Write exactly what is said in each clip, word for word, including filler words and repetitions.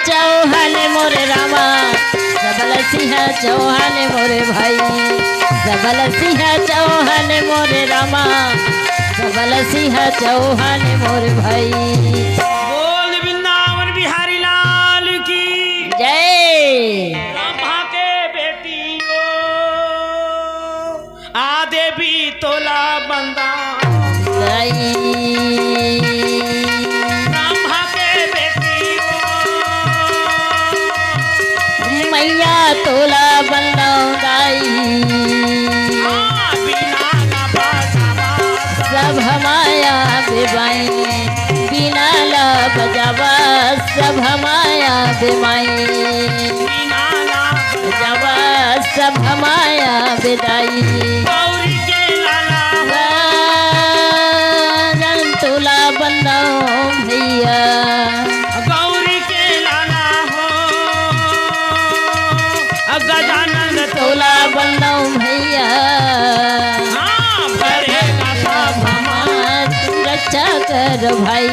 चौहान मोरे रामा, सबल सिंह चौहान मोरे भाई, सबल सिंह चौहान मोरे रामा, सबल सिंह चौहान मोरे भाई। बोल वृंदावन बिहारी लाल की जय। ब्रह्मा के बेटियों, आ देवी तोला बंदा। दाई। ब्रह्मा के बेटी हो। मैया तोला बंदो दाई। हाँ, बिना ना बजावा। सब हमाया बेबाई। बिना ला बजावा सब हमाया बेमाई। बिना ला बजावा सब हमाया बेदाई। गौरी के लाला हो। राजन तोला बंदो भैया। गौरी के लाला हो। गजानन तोला बंदो भैया। हाँ, भरेगा सब हमार। तुम रक्षा करो भाई,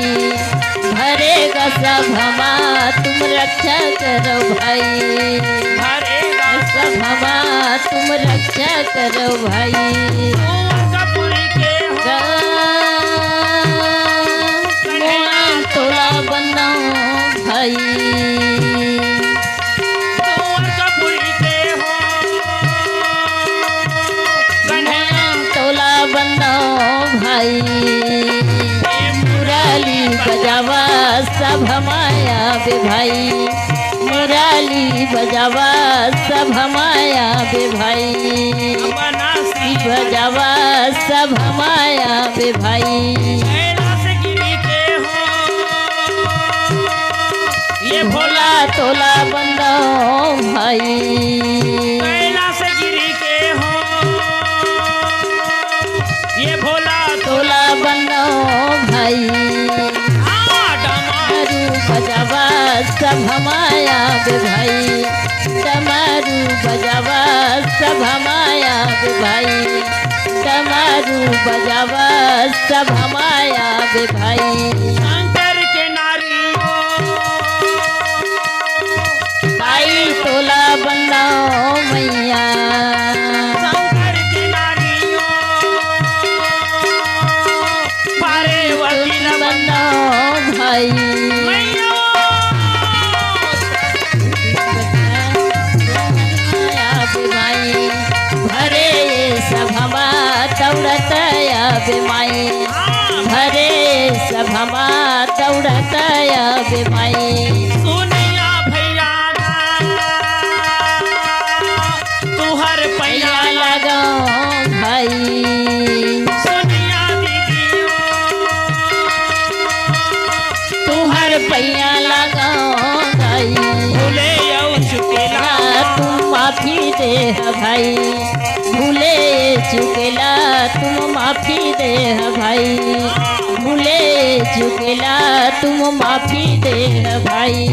भरेगा सब हमार, तुम रक्षा करो भाई। भरेगा सब हमार, तुम रक्षा करो भाई। सोनकपुर के हो। गा-, मोहन तोला बंदो भाई। सोनकपुर के हो। कन्हैया तोला बंदो भाई। मुरली बजावा सब हमाया बे भाई। मुरली बजावा सब हमाया बे भाई। बनारसी बजावा सब हमाया बे भाई। कैलाश गिरी के हो। ये भोला तोला बंदो भाई। कैलाश गिरी के हो। ये भोला तोला बंदो भाई। हाँ, डमरू डमरू बजावा सब हमाया बे भाई। डमरू बजावा सब हमाया बे भाई। डमरू बजावा सब हमाया बे भाई। शंकर के नारी हो। ताई तोला बंदो मैया। शंकर के नारी हो। पारे वकील बंदो भाई। मैया। भरे सब हमार दौड़त आबे माई। भरे सब हमार दौड़त आबे माई। सोनिया भैया ना, तुहर पैया पैया लगो भाई। सोनिया दीदी, तुहर पैया लगो भाई। भूले अउ चुकेला। तुम माफी दे भाई। भूले चुकेला तुम माफी दे भाई। भूले चुकेला तुम माफी दे भाई।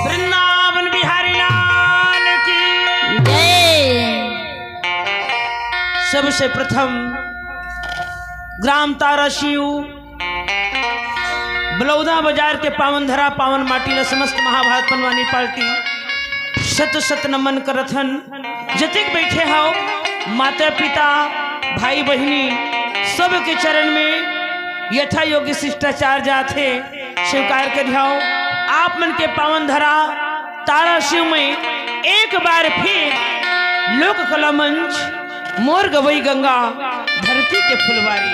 वृंदावन बिहारी लाल की जय। सबसे प्रथम ग्राम तारा शिव बलौदा बाजार के पावन धरा, पावन माटी ला समस्त महाभारत पंडवानी पार्टी शत शत नमन करत हन। जतेक बैठे हव, माता पिता, भाई बहिनी, सबके चरण में यथा योग्य शिष्टाचार जात हे, स्वीकार करिहव। आप मन के पावन धरा तारा शिव में एक बार फिर लोक कला मंच मोर गवई गंगा धरती के फुलवारी।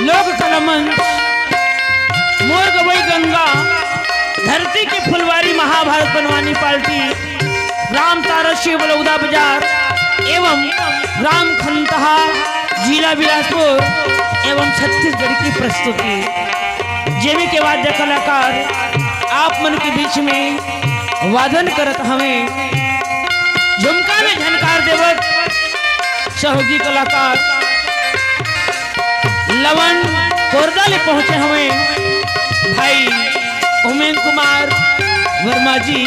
लोक कला मंच मोर गवई गंगा धरती के फुलवारी महाभारत पंडवानी पार्टी राम तारा शिव बलौदा बाजार एवं राम खंतहा, जिला बिलासपुर एवं छत्तीसगढ़ की प्रस्तुति। जेमे के वाद्य कलाकार आप मन के बीच में वादन करत हवे, झुमका में झनकार देवत सहयोगी कलाकार लवन कोरदा ले पहुंचे हवे भाई उमेन कुमार वर्मा जी।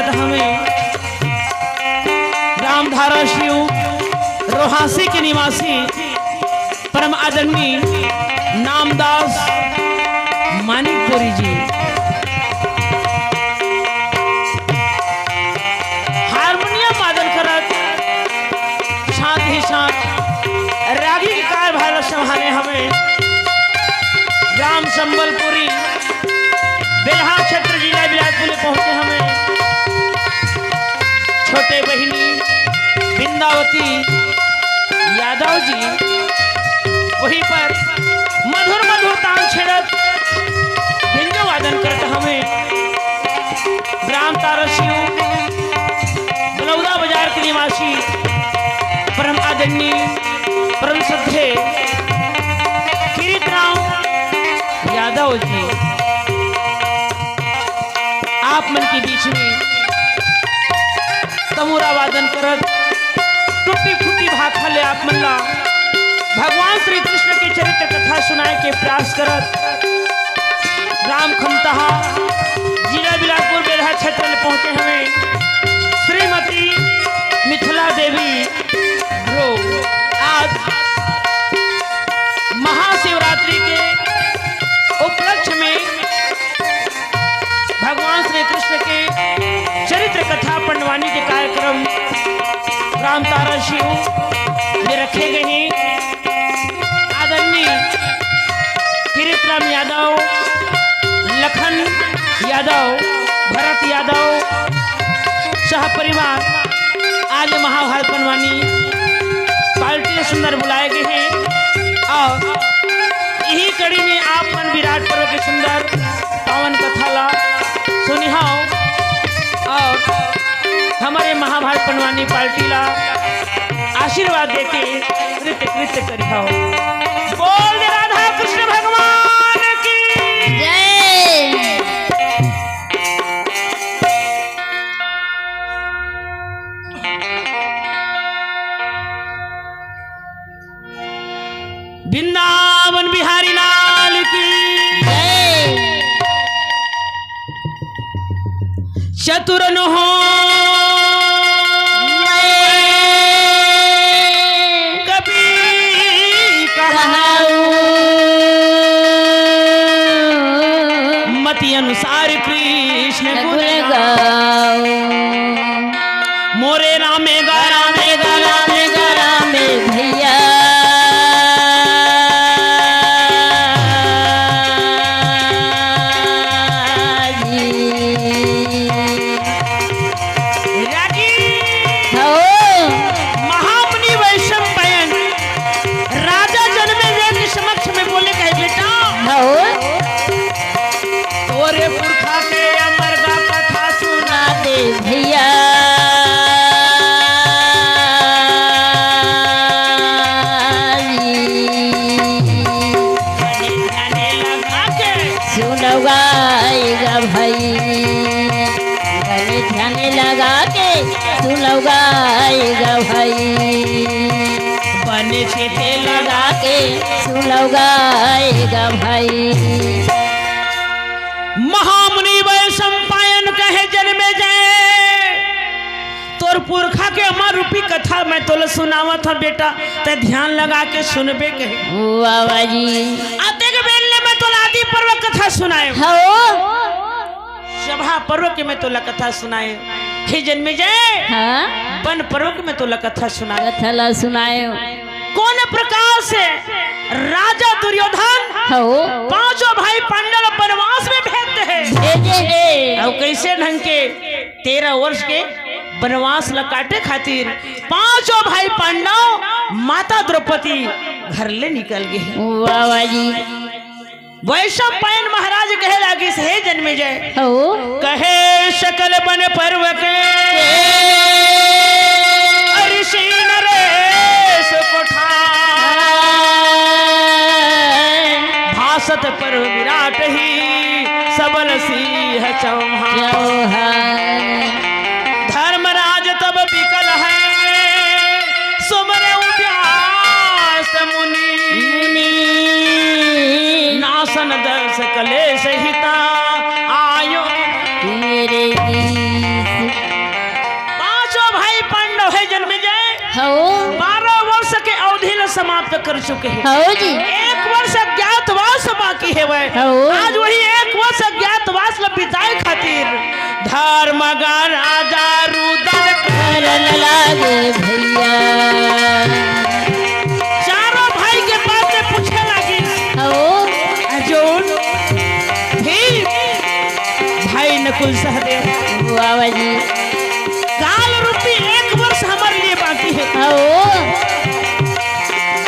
हमें रामधारा शिव रोहासी के निवासी परम आदरणीय नामदास मानिकपुरी जी हारमोनियम वादन करत, साथ ही साथ रागी के कार्यभार संभाले हमें राम संबलपुरी बेलहा क्षेत्र जिला बिलासपुर ले पहुंचे हमें छोटे बहिनी बिंदावती यादव जी, वहीं पर मधुर मधुर तान छेड़त बेंजो वादन करत हमें ग्राम तारा शिव बलौदा बाजार के निवासी परम आदरणीय परम श्रद्धेय किरीट राम यादव जी आप मन के बीच में तमूरा वादन करत टूटी फूटी भाखा ले आप मन ला भगवान श्री कृष्ण के चरित्र कथा सुनाए के प्रयास करत राम खमताहा जिला बिलासपुर बेलहा क्षेत्र में पहुंचे हमें श्रीमती मिथिला देवी रो। आज महाशिवरात्रि के उपलक्ष्य में भगवान श्री कृष्ण के चरित्र कथा पंडवानी के कार्यक्रम राम तारा शिव में रखे गए हैं। आदरणीय किरीट राम यादव, लखन यादव, भरत यादव सह परिवार आज महाभारत पंडवानी पार्टी के सुंदर बुलाए गए हैं और यही कड़ी में आप मन विराट पर्व के सुंदर पावन कथा ला सुनिहाओ और हमारे महाभारत पंडवानी पार्टी ला आशीर्वाद देके कृत्य कृत्य करिहाओ। बोल दे राधा कृष्ण भगवान की जय। वृंदावन बिहारी लाल की जय। चतुर न हो मैं कभी कहाऊं। मति अनुसार कृष्ण गुण गुण गाऊं। मोरे रामे गा रामे गा रामे गा रामे भैया जी। रागी हो। महामुनि वैशंपायन राजा जनमेजय के समक्ष में बोले, कहे, "बेटा, हो। तोरे पुरखा के अमर गा कथा सुना दे भैया जी।" ध्यान लगा के सुनौगा भाई, बने ध्यान लगा के सुनौगा भाई, बने चिते लगा के सुनौगा भाई। महामुनि वैशंपायन कहे, जनमेजय, तोर पुरखा के अमर रूपी कथा मैं तोला सुनावत हंव बेटा, तैं ध्यान लगा के सुनबे कहे। वाह, वाह जी। अतेक बेर ले मैं तोला आदि पर्व कथा सुनाएंव। हो। सभा पर्व के मैं तोला कथा सुनाएंव। हे जनमेजय, हाँ? वन पर्व के मैं तोला कथा सुनाएंव। कथा ला सुनाएंव। कौन प्रकार से राजा दुर्योधन हो। पांचों भाई पांडव ला वनवास में भेजते हैं। भेजे हे। अउ कैसे ढंग के तेरह वर्ष के वनवास ला काटे खातिर पांचों भाई पांडव माता द्रौपदी घर ले निकल गे। वाह, वाह जी। वैशंपायन महाराज कहे लागिस, हे जनमेजय, हो। कहे सकल वन पर्व के ऋषि नरेश पठार। भासत पर्व विराट ही सबल सिंह चौहान। चौहान। धर्मराज तब विकल है सुमरे व्यास मुनि। मुनि। नासन दस कलेश हिता आयो। तेरे ईश हव। बारह वर्ष के अवधि ल समाप्त कर चुके हे। हव जी। एक वर्ष अज्ञातवास बाकी हेवय। हव। आज वही एक वर्ष अज्ञातवास ल बिताए खातिर धर्म गा राजा रुदल करन लागे भइया। चारों भाई के पास में पूछे लागे। हव। अर्जुन, भीम, भाई नकुल सहदेव, बाबा जी, काल रूपी एक वर्ष हमर लिए बाकी हे। हव।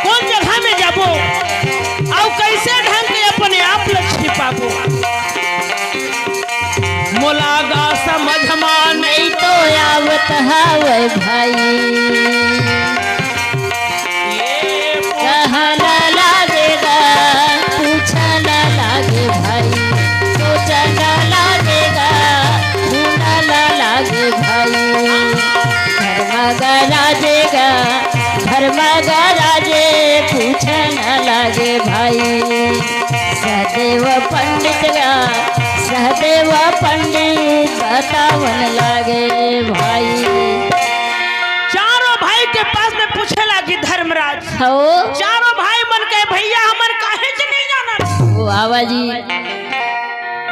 कोन जगह में जाबो अउ कइसे ढंग के अपने आप ल छिपाबो? मोला गा समझ मा नइ तो आवत हवय भाई। कहना लागेगा, पूछना लागे भाई, सोचना लागेगा, ढूंढना लागे भाई। धर्म गा राजे गा, धर्म गा राजे, पूछना लागे भाई। सहदेव पंडित गा, सहदेव पंडित बतावन लागे भाई। चारों भाई के पास में पूछे लागी धर्मराज। हव। चारों भाई मन कहे, भइया, हमन काहेच नइ जानन। ओ बाबा जी।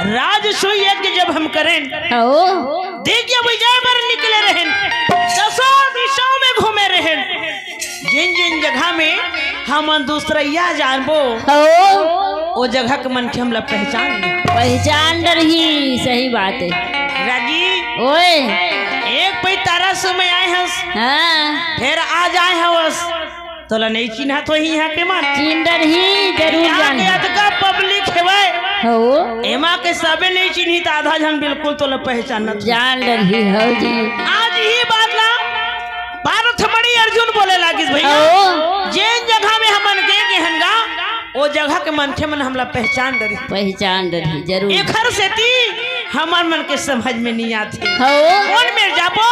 राजसूय यज्ञ जब हम करेन, हव। देखिए, विजय बर निकले रहेन, दसों दिशाओं में घूमे रहेन। जिन जिन जगह में हमन दूसरइया जानबो, हव। ओ जगह के मनखे हमला पहचान ले। पहचान डरही, सही बात हे। रागी, ओए। एक पइत तारा सु में आए हस, हाँ। फेर आज आए हवस, तोला नइ चिन्हत होही इहाँ के मन। चिन्ह डरही, जरूर इहाँ के जानही। अतका public हेवय, हव। एमा के सबे नइ चिन्ही, त आधा झन बिल्कुल तोला पहचानत होही। जान डरही, हव जी। आज इही बात ला पारथमणि अर्जुन बोले लागिस, भइया, हव। जेन जगह में हमन गे, गे हन गा, ओ जगह के मनखे मन हमला पहचान डरही। पहचान डरही, जरूर। एखर सेती हमर मन के समझ में नइ आथे। हव। कोन मेर जाबो,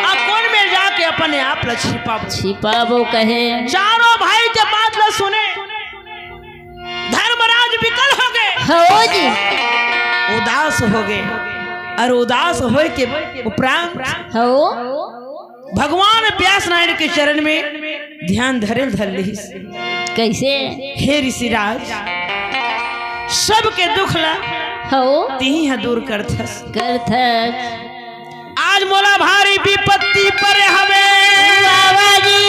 अउ कोन मेर जाके अपने आप ल छिपाबो। छिपाबो कहे। चारों भाई जब बात ल सुने, धर्मराज विकल होगे। हव जी। उदास होगे, अउ उदास होय के उपरांत, हव। भगवान व्यास नारायण के चरण में ध्यान धरे ल धर लिहिस। कइसे? हे ऋषिराज, सबके दुख ला, हव। तिही ह दूर करथस। करथस। आज मोला भारी विपत्ति परे हवे। बाबा जी।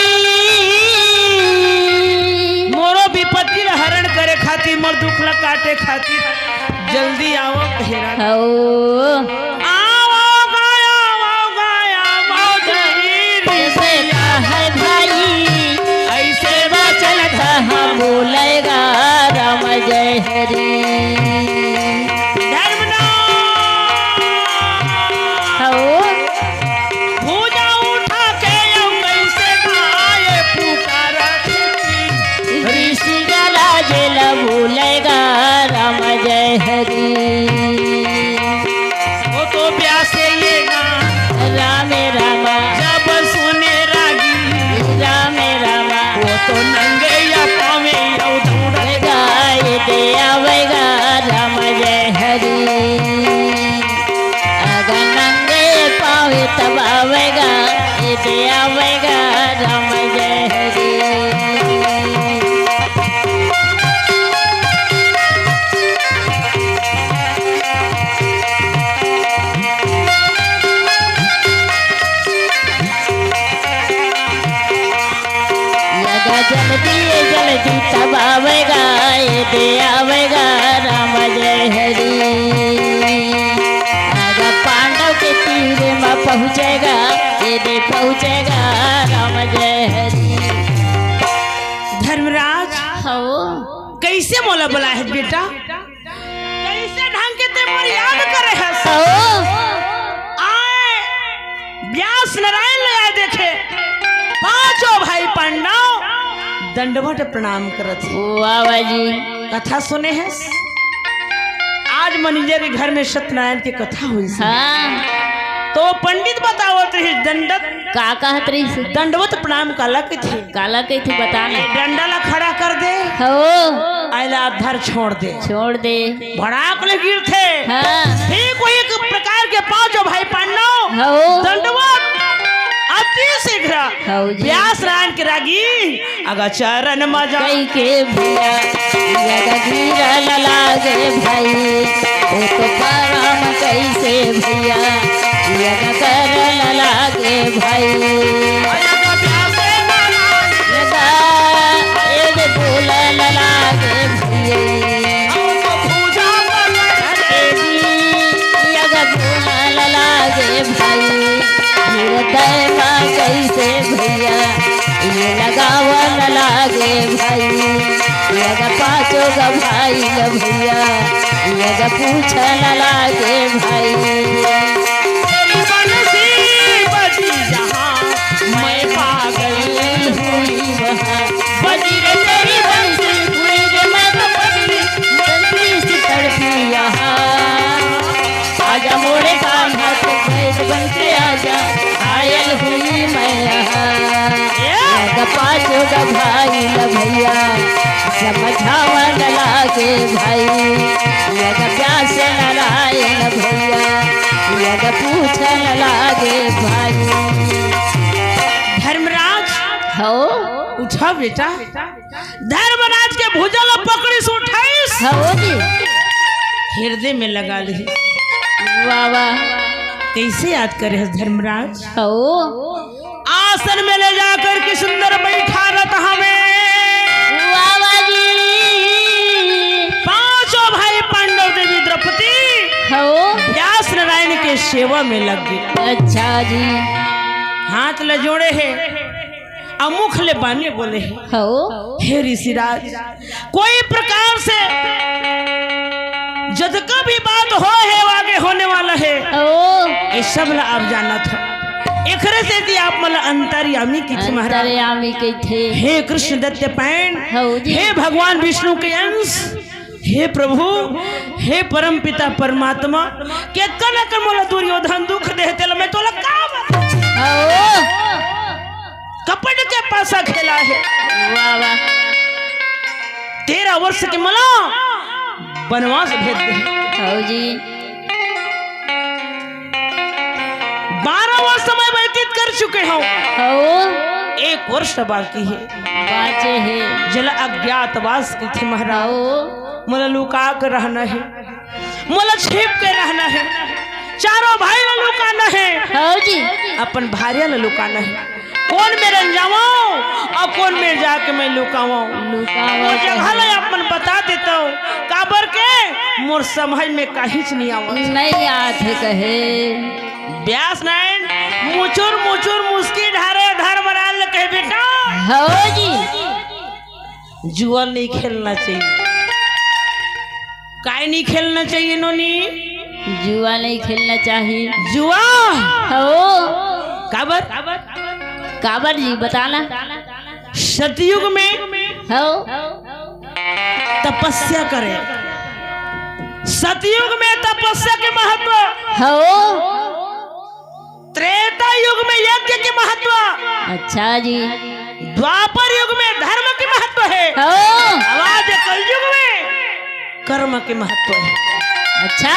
मोरो विपत्ति ला हरण करे खातिर, मोर दुख ला काटे खातिर जल्दी आवव, कहे राजा। हव। आवव गा, आवव गा, आवव जी, कैसे कहे भाई, अइसे वचन कहाँ बोलेगा राम जय हरि। धर्मराज। हव। भुजा उठा के अउ कइसे गाय पुकारत हे। ऋषि गा राजे ल बोलेगा राम जय हरि। ओ तो प्यासे ये गा। रामे रामा। जब सुने रागी। रामे रामा। ओ तो नंगे या पावे अउ दौड़त। गाय दे आवेगा राम जय हरि। अगर नंगे पावे तब आवेगा, ये दे आवेगा राम जय हरि। लगा जल्दी, जल्दी तब आवेगा, ये दे आवेगा राम जय हरि। आगा पांडव के तीर म पहुँचेगा, ये दे पहुँचेगा राम जय हरि। धर्मराज, हव। कइसे मोला बुलाए हस बेटा? कइसे ढंग के ते मोर याद करे हस? हव। आय, व्यास नारायण ल आय देखे, पांचों भाई पांडव दंडवत प्रणाम करत हे। वाह, वाह जी। कथा सुने हस? आज मनिंदर के घर में सत्यनारायण के कथा होइस हे। हाँ। तो पंडित बतावत रहिस दंडत। का कहत रहिस? दंडवत प्रणाम काला कथे? काला कथे बता ना। ए डंडा ला खड़ा कर दे। हो। आइला धर छोड़ दे। छोड़ दे। भड़ाक ले गिरथे। हाँ। ठीक वही एक प्रकार के पांचों भाई पांडव। हो। दंडवत अति शीघ्र। हौ जी। व्यास नारायण के रागी अगा चरण मजा। कई के भैया, यगा गिरल लागे भाई, ओ तो करम कैसे भैया, यगा करल लागे भाई। यगा ए दे बोलल लागे भैया। अरे जी, यगा बोलल लागे भाई, हृदय मा कैसे भैया, ये लगावल लागे भाई, यगा पाँचो गा भाई ल भैया, यगा पूछल लागे भाई। तेरी बंसी बजी जहाँ, मैं पागल हुई वहाँ। बजी रे तेरी बंसी, हुई रे मैं तो पगली, बंसी से तड़पी यहाँ। आजा मोरे कान्हा, तू कैद बन के आजा, घायल हुई मैं यहाँ। यगा पाँचो गा भाई ल भैया, समझावल लागे भाई, यगा व्यास नारायण भैया, यगा पूछल लागे भाई। धर्मराज, हौ। उठा बेटा। धर्मराज के भुजा ला पकड़िस, उठाइस। हौ जी। हृदय में लगा लिस। वाह, वाह। कैसे याद करे हस धर्मराज? हौ। आसन में ले जाकर के सुंदर बैठा रत हवे। वाह, वाह जी। पांचों भाई पांडव, देवी द्रौपदी, हौ। व्यास नारायण के सेवा में लग गे। अच्छा जी। हाथ ल जोड़े हे। अउ मुख ले बानी बोले हे, हौ। हे ऋषिराज, कोई प्रकार से जतका भी बात होय हे, वो आगे होने वाला हे, हौ। ये सब ला आप जानत हो। एकरे सेती आप मन ला अंतर्यामी कहिथे महाराज। अंतर्यामी कहिथे। हे कृष्ण दत्त पैन, हौ जी। हे भगवान विष्णु के अंश, हे प्रभु, हे परम पिता परमात्मा, के कन कन मोला दुर्योधन दुख दे हे, तेला मैं तोला का बतावंव? हौ। कपट के पासा खेला हे। वाह, वाह। तेरह वर्ष के मोला वनवास भेज दे हे। हौ जी। बारह वर्ष मैं व्यतीत कर चुके हंव। हौ। एक वर्ष बाकी हे। बाचे हे। जेला अज्ञातवास कहिथे महाराज। हौ। मोला लुका के रहना हे, मोला छिप के रहना हे, चारों भाई ला लुकाना हे। हौ जी। अपन भारिया ला लुकाना हे। कोन मेर जावंव अउ कोन मेर जाके मैं लुकावंव? लुकावंव वो जगह ला अपन बता देतंव, काबर के मोर समझ में काहीच नइ आवत। नइ आत हे कहे। व्यास नारायण मुचुर मुचुर मुस्की ढारे, धर्मराज ल कहे, बेटा, हौ जी। जुआ नइ खेलना चाहिए। काय नइ खेलना चाहिए नोनी? जुआ नइ खेलना चाहिए। जुआ? हौ। काबर? काबर जी, बताना। सतयुग में, हौ। तपस्या करे। सतयुग में तपस्या के महत्व। हौ। त्रेता युग में यज्ञ के महत्व। अच्छा जी। द्वापर युग में धर्म के महत्व हे। हौ। अब आज कलयुग में कर्म के महत्व हे। अच्छा।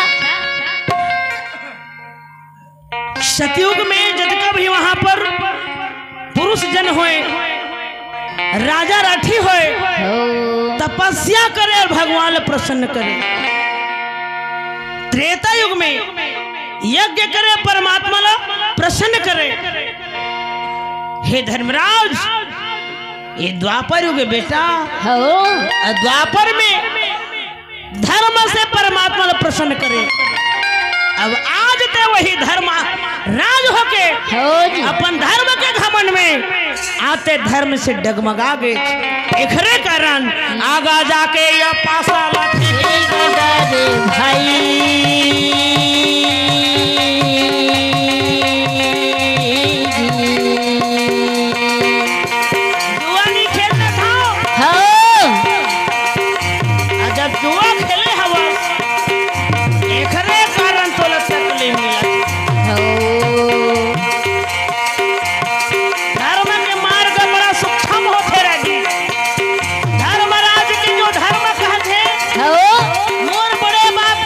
सतयुग में जतका भी वहां पर पुरुष जन होय, राजा राठी होय, हौ। तपस्या करे अउ भगवान ला प्रसन्न करे। त्रेता युग में यज्ञ करे, परमात्मा ला प्रसन्न करे। हे धर्मराज, ये द्वापर युग हे बेटा। हौ। अउ द्वापर में धर्म से परमात्मा ला प्रसन्न करे। अब आज ते वही धर्म राज होके, हौ जी। अपन धर्म के घमंड में आते धर्म से डगमगा गे। एकरे कारण आगा जाके ये पासा ला ठीक कर दे भाई। जुआ नइ खेलना था। हौ। अउ जब जुआ खेले हवस, एकरे कारण तोला तकलीफ मिलत। हौ। धर्म के मार्ग बड़ा सूक्ष्म होथे रागी। धर्मराज के जो धर्म कहथे, हौ। मोर बड़े बाप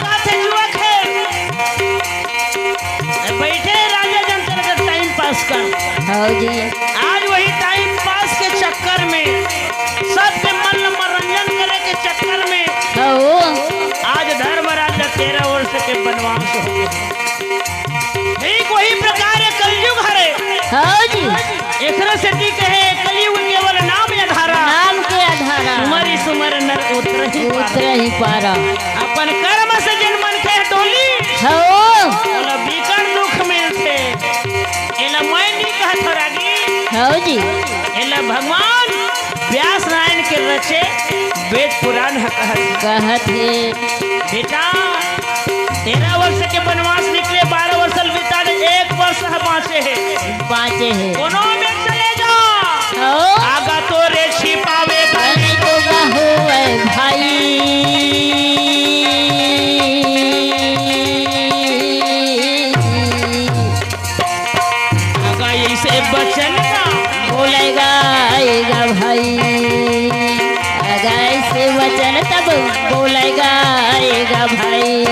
हौ जी। आज वही टाइम पास के चक्कर में, सबके मन ल मनोरंजन करे के चक्कर में, हौ। आज धर्मराज ला तेरह वर्ष के वनवास हो गे। ठीक वही प्रकार ये कलयुग हरे। हौ जी। एकरे सेती कहे, कलयुग केवल नाम आधारा। नाम के आधारा। सुमरि सुमरि नर उतरहि पारा। उतरहि पारा। अपन कर्म से जेन मनखे डोलही, हौ। ओला बिकट दुख मिलथे। एला मैं नइ कहत हौं रागी। हौ जी। एला भगवान व्यास नारायण के रचे वेद पुराण ह कहत हे। कहत हे। बेटा, तेरह वर्ष के वनवास निकले, बारह वर्ष ल बिता ले, एक वर्ष ह बाँचे हे। बाँचे हे। कोनो में चले जा। हौ। आगा तोरे छिपावे अरे तो होवे भाई। अगर ऐसे वचन का बोलेगा आएगा भाई, अगर ऐसे वचन तब बोलेगा आएगा भाई।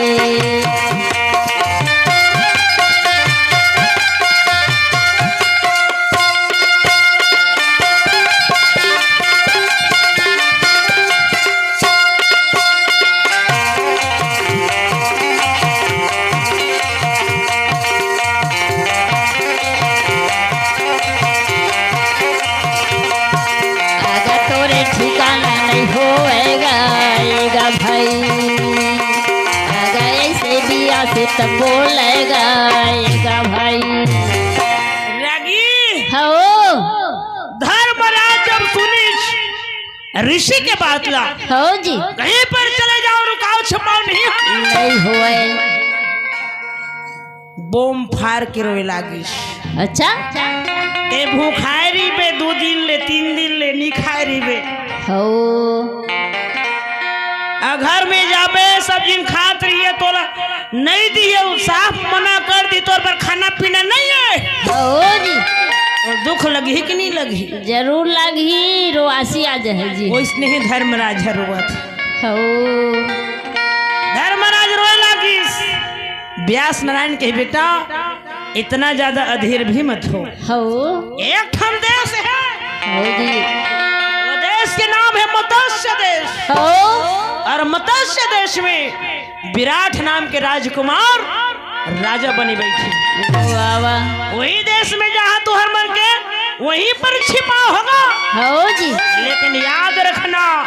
अगर तोरे ठिकाना नहीं होएगा, आएगा भाई। अगर ऐसे बिया से तब बोलेगा, आएगा भाई। रागी। हौ। धर्मराज जब सुनिस ऋषि के बात ला, हौ जी। कहीं पर चले जाओ, रुकाओ, छिपाओ, नहीं होगा। नहीं होए। बोम फार के रोए लागिस। अच्छा? ते भूखाए रहिबे, दू दिन ले, तीन दिन ले, नी खाए रहिबे। हौ। आ घर में जाबे, सब जिन खात रहिए, तोला नहीं दिए, साफ मना कर दी, तोर पर खाना पीना नहीं है। हौ जी। तो दुख लगही कि नहीं लगही? जरूर लगही, रोआसी आ जाए जी। वैसने ही धर्मराज ह रोवत। हौ। धर्मराज रोए लागिस। व्यास नारायण कहे, बेटा, इतना ज्यादा अधीर भी मत हो। हौ। एक ठन देश है। हौ जी। वो देश के नाम है मत्स्य देश। हौ। और मत्स्य देश में विराट नाम के राजकुमार राजा बनी बैठे। वाह, वाह। वही देश में जहाँ तुहर मन के, वहीं पर छिपा होगा। हौ जी। लेकिन याद रखना।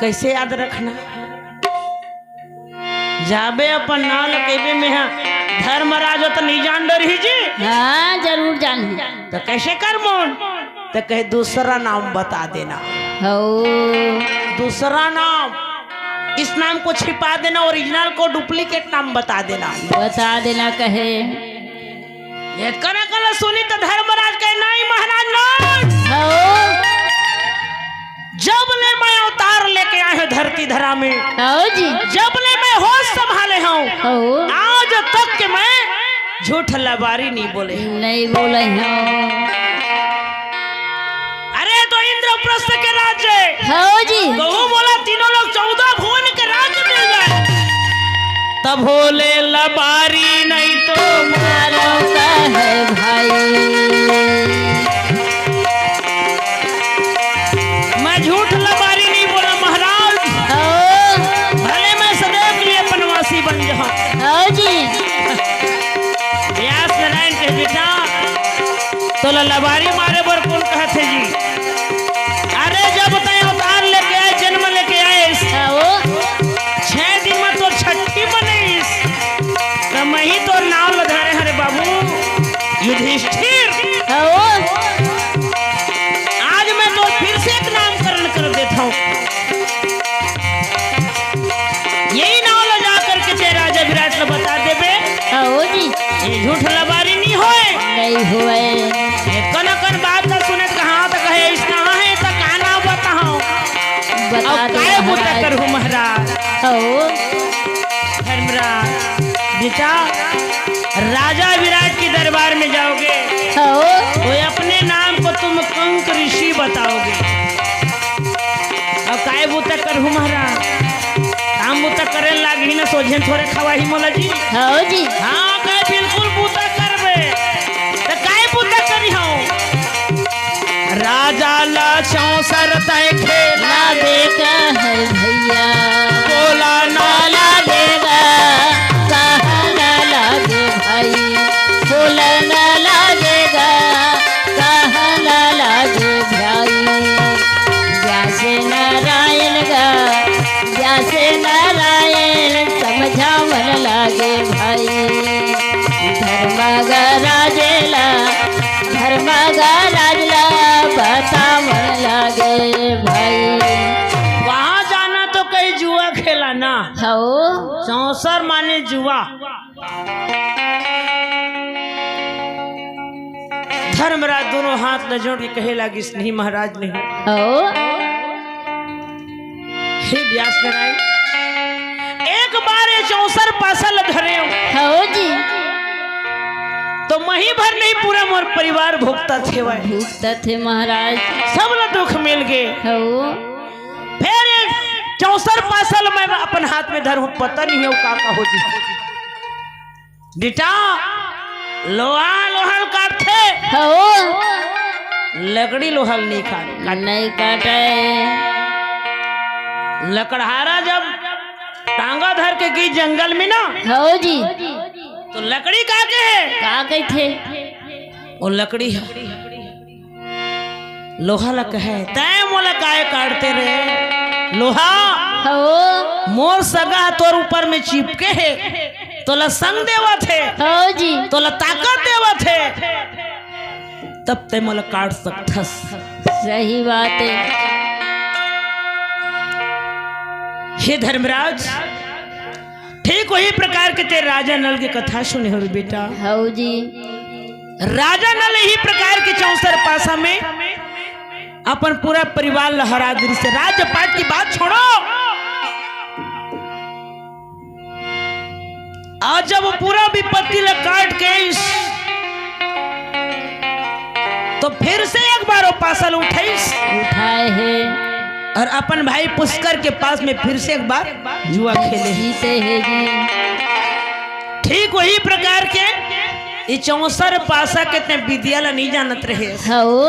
कैसे याद रखना? जाबे अपन नाव ल कहिबे, मेंहा धर्मराज हो त नहीं जान डरही जी। हाँ, जरूर जानही। त कैसे करमोन? त कहे दूसरा नाम बता देना। हौ। दूसरा नाम, इस नाम को छिपा देना, ओरिजिनल को डुप्लीकेट नाम बता देना। बता देना कहे। ये करा कला सुनी त धर्मराज कहे, नहीं महाराज, नहीं। हौ। जब ले मैं अवतार लेके आए हौं धरती धरा में, हौ जी। जब ले मैं होश संभाले हौं, हौ। आज तक के मैं झूठ लबारी नहीं बोले। नहीं बोले हौं। अरे तो इंद्रप्रस्थ के राज्य, हौ जी। कहूँ बोला तीनों लोग चौदह भुवन के राज्य मिल जाए। तब बोले लबारी नहीं तो मारो का है भाई। मैं झूठ लबारी नहीं बोला महाराज। हाँ। भले मैं सदैव के लिए वनवासी बन जाऊं। हाँ जी। व्यास नारायण के बेटा, तोला लबारी मारे बर कौन कहत है जी? अरे जब तैं अवतार लेके आए, जन्म लेके आए, आओ। छह दिन में तोर छठी मनईस, त मही तोर नाम ल धरे हरे बाबू, युधिष्ठिर। आओ। आज मैं तोर फिर से एक नामकरण कर देत हौं। यही नाम ल जा करके तैं राजा विराट ल बता देबे। आओ जी। ये झूठ लबारी नहीं होए। नहीं होए। ये कन कन बात ल सुने कहाँ त कहे, "अइसना है त का नाम बताओ?" बता अब दो काय बूता महाराज। करहूँ महाराज? आओ। धर्मराज, बेटा, राजा विराट के दरबार में जाओगे, आओ। तो अपने नाम को तुम कंक ऋषि बताओगे। अब काय बूता करहूँ महाराज? काम बूता करे लागही ना, सोझे थोरे खवाही मोला जी। हाँ जी। हाँ, कहे बिल्कुल ला चौसर तय खेला ना बेटा है भैया। बोला ना ना लागेगा, कहा ना लागे भाई। बोला ना लागेगा, कहा ना लागे भाई। जैसे नारायण गा, जैसे नारायण समझावन लागे भाई। धर्मगा राजेला, धर्मगा राजला बतावन लागे भाई। वहाँ जाना तो कहीं जुआ खेला ना। हौ। चौसर माने जुआ। धर्मराज दोनों हाथ ल जोड़ के कहे लागिस, "नहीं महाराज, नहीं।" हौ। हे व्यास नारायण, एक बार ये चौसर पासा ल धरे हौ जी। तो मही भर नहीं, पूरा मोर परिवार भुगतत हेवय। भुगतत हे महाराज। सब ल दुख मिल गे। हौ। फेर ये चौसर पासा ल मैं अपन हाथ में धरहूं, पता नहीं हे का का हो जी। बेटा, लोहा लोहा ल काटथे। हौ। लकड़ी लोहा ल नहीं काट, काट। नहीं काटे। लकड़हारा जब टांगा धर के गई जंगल में ना, हौ जी। तो लकड़ी का के हे? का कहिथे? वो लकड़ी ह लोहा ला कहे, "तैं मोला काय काटते रे लोहा? हौ। मोर सगा तोर ऊपर में चिपके हे, तोला संग देवत हे, हौ जी। तोला ताकत देवत हे, तब तैं मोला काट सकथस।" सही बात हे। हे धर्मराज, ठीक वही प्रकार के तैं राजा नल के कथा सुने हो रे बेटा। हौ जी। राजा नल यही प्रकार के चौसर पासा में अपन पूरा परिवार ल हरा दिस। राज्य पाट की बात छोड़ो, आज जब पूरा विपत्ति ल काट के इस, तो फिर से एक बार वो पासा ल उठाइस। उठाए हे। और अपन भाई पुष्कर के पास में फिर से एक बार जुआ खेले। जीते हे जी। ठीक वही प्रकार के ये चौसर पासा के तैं विद्या ला नहीं जानत रहे। हौ।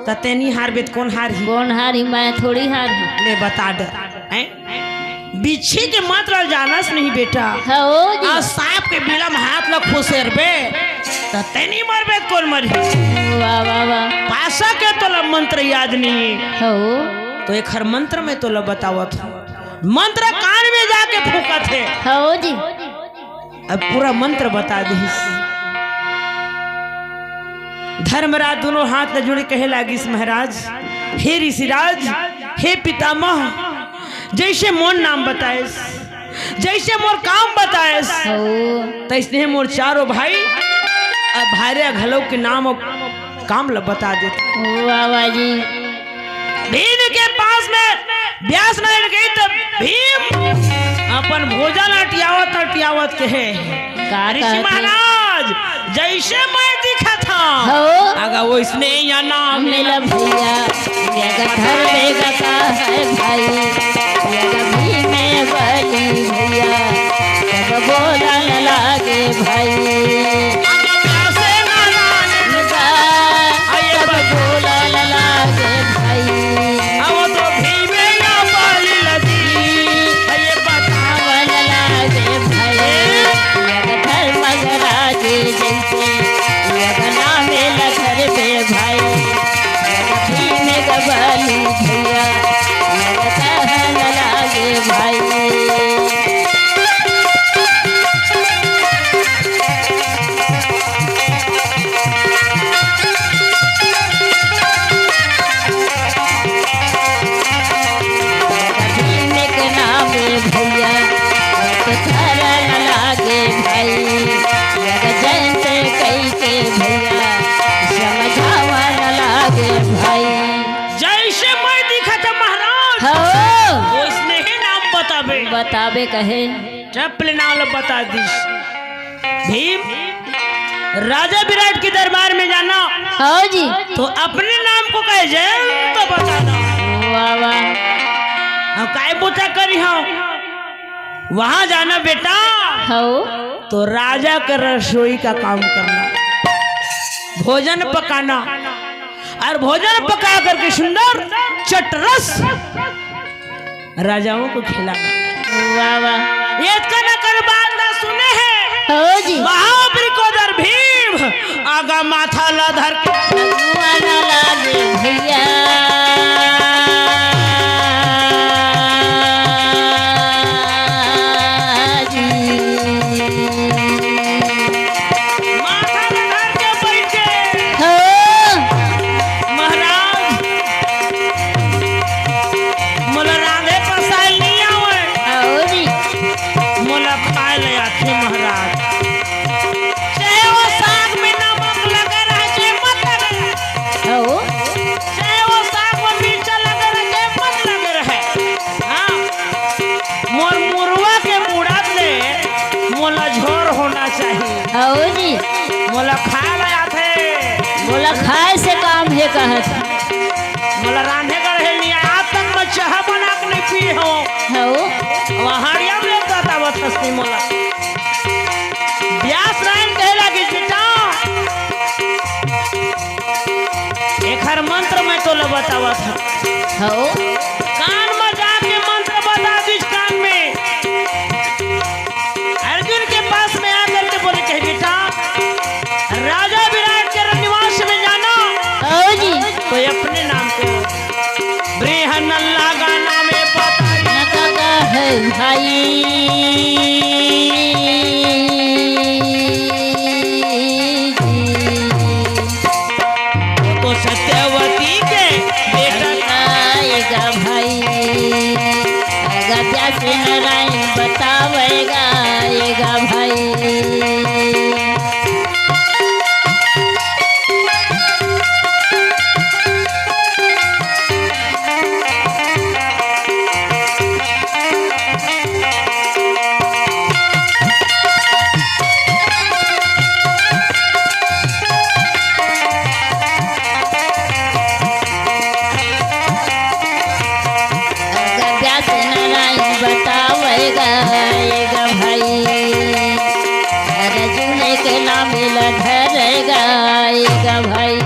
त तैं नहीं हारबे त कोन हारही? कोन हारही? मैं थोड़ी हारहूं। ले बता डर। हैं? बिच्छी के मंत्र ला जानस नहीं बेटा। हौ जी। अउ सांप के बिला में हाथ ला खुसेरबे, त तैं नहीं मरबे त कोन मरही? वाह, वाह, वाह। पासा के तोला मंत्र याद नहीं। हौ। तो एखर मंत्र में तोला बतावत हूं। मंत्र कान में जाके फूंकत हे। हौ जी। अब पूरा मंत्र बता दिस। धर्मराज दोनों हाथ ल जोड़े कहे लागिस, "महाराज, हे ऋषिराज, हे पितामह, जैसे मोर नाम बताएस, जैसे मोर काम बताएस, हौ। तैसने मोर चारों भाई अउ भार्या घलो के नाम अउ काम ल बता देत।" वाह, वाह जी। भीम के पास में व्यास नारायण गए त भीम अपन भोजन अटियावत अटियावत कहे, का "ऋषि कहत हे? महाराज, जैसे मैं दिखत हूं, हौ। अगर वैसने या नाम मिला भैया, ये धर्म का है भाई, ये भीम बली भैया, सब बोलन लागे भाई।" अब व्यास नारायण का, अरे सब बोलन लागे भाई। अब तो भीमे या बाली लगी, ये बतावन लागे भाई। यग धर्मराज जैसे, यग नामे लखर पे भाई। यग भीम गबली भैया, यग कहन लागे भाई। भीम के नाम भैया, तो धरन लागे भाई, यग जयंत कई के भैया, समझावन लागे भाई। जैसे मैं दिखत महाराज, हौ। वैसने ही नाम बताबे। बताबे कहे। चपले नाम ल बता दिस। भीम राजा विराट के दरबार में जाना। हौ जी। तो अपने नाम को कहे, "जयंत" बताना। वाह, वाह। हम काय बूता करी हूं? वहां जाना बेटा। हौ। तो राजा के रसोई का काम करना, भोजन पकाना। और भोजन पका करके सुंदर चटरस राजाओं को खिलाना। वाह, वाह। ये इतना कर बात ना सुने हैं। हो जी। महाबृकोदर भीम आगा माथा ला धर के। भगवान लागे भैया जी। माथा ला धर के बैठे। हो। महाराज, मोला रांधे पसाय नइ आवय। अउ जी। मोला खाय ले आथे महाराज। चाहे वो साग में नमक लगे रहे, चाहे मत लगे रहे। अउ? चाहे वो साग में मिर्चा लगे रहे, चाहे मत लगे रहे। हाँ। मोर मुरवा के मुड़त ले मोला झोर होना चाहिए। अउ जी। मोला खाय ले आथे। मोला खाय से काम हे कहत। मोला रांधे गढ़े नइ आय, आज तक मैं चाह बना के नइ पिए हों। हौ। वहाँ हड़िया में बतावत हस नहीं मोला। व्यास राय कहे लागिस, "बेटा, एखर मंत्र मैं तोला बतावत हौं।" हौ। कान में जाके मंत्र बता दिस कान में। अर्जुन के पास में आकर के बोले, कहे, "बेटा, राजा विराट के रनिवास में जाना।" हौ जी। तो ये अपने नाम को बृहन्नला गाना में पता न का है भाई। तो सत्यवती के बेटा आएगा भाई, आएगा व्यास नारायण बतावेगा, आएगा भाई। अगर व्यास नारायण बतावेगा, आएगा भाई। अर्जुन के नाम ला धरेगा, आएगा भाई।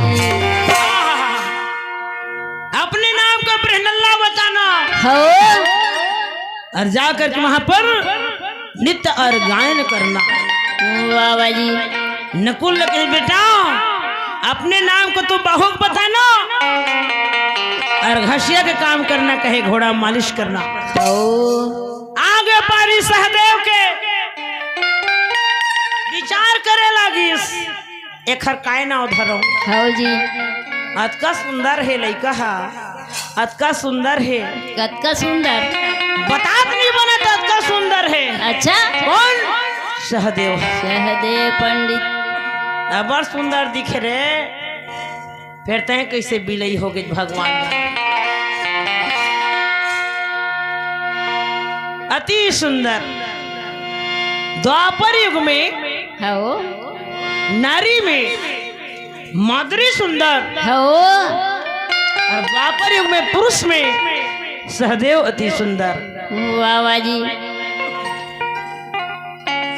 अपने नाम का बृहन्नला बताना। हो। और जा करके वहां पर नृत्य और गायन करना। वाह, वाह जी। नकुल ने कहे, "बेटा, अपने नाम को तू बहुत बताना और घसिया के काम करना," कहे, "घोड़ा मालिश करना।" ओ। आगे पारी सहदेव के विचार करे लागिस। एखर काय नाव धरंव? हव जी। अतका सुंदर हे लइका हा, अतका सुंदर हे। कतका सुंदर? बतात नइ बनत, अतका सुंदर हे। अच्छा। कोन? सहदेव। सहदेव पंडित। अब्बड़ सुंदर दिखे रे। फेर तैं कइसे बिलई हो गे भगवान? अति सुंदर। द्वापर युग में हव। नारी में माधुरी सुंदर। हव। और द्वापर युग में पुरुष में सहदेव अति सुंदर। वाह, वाह जी।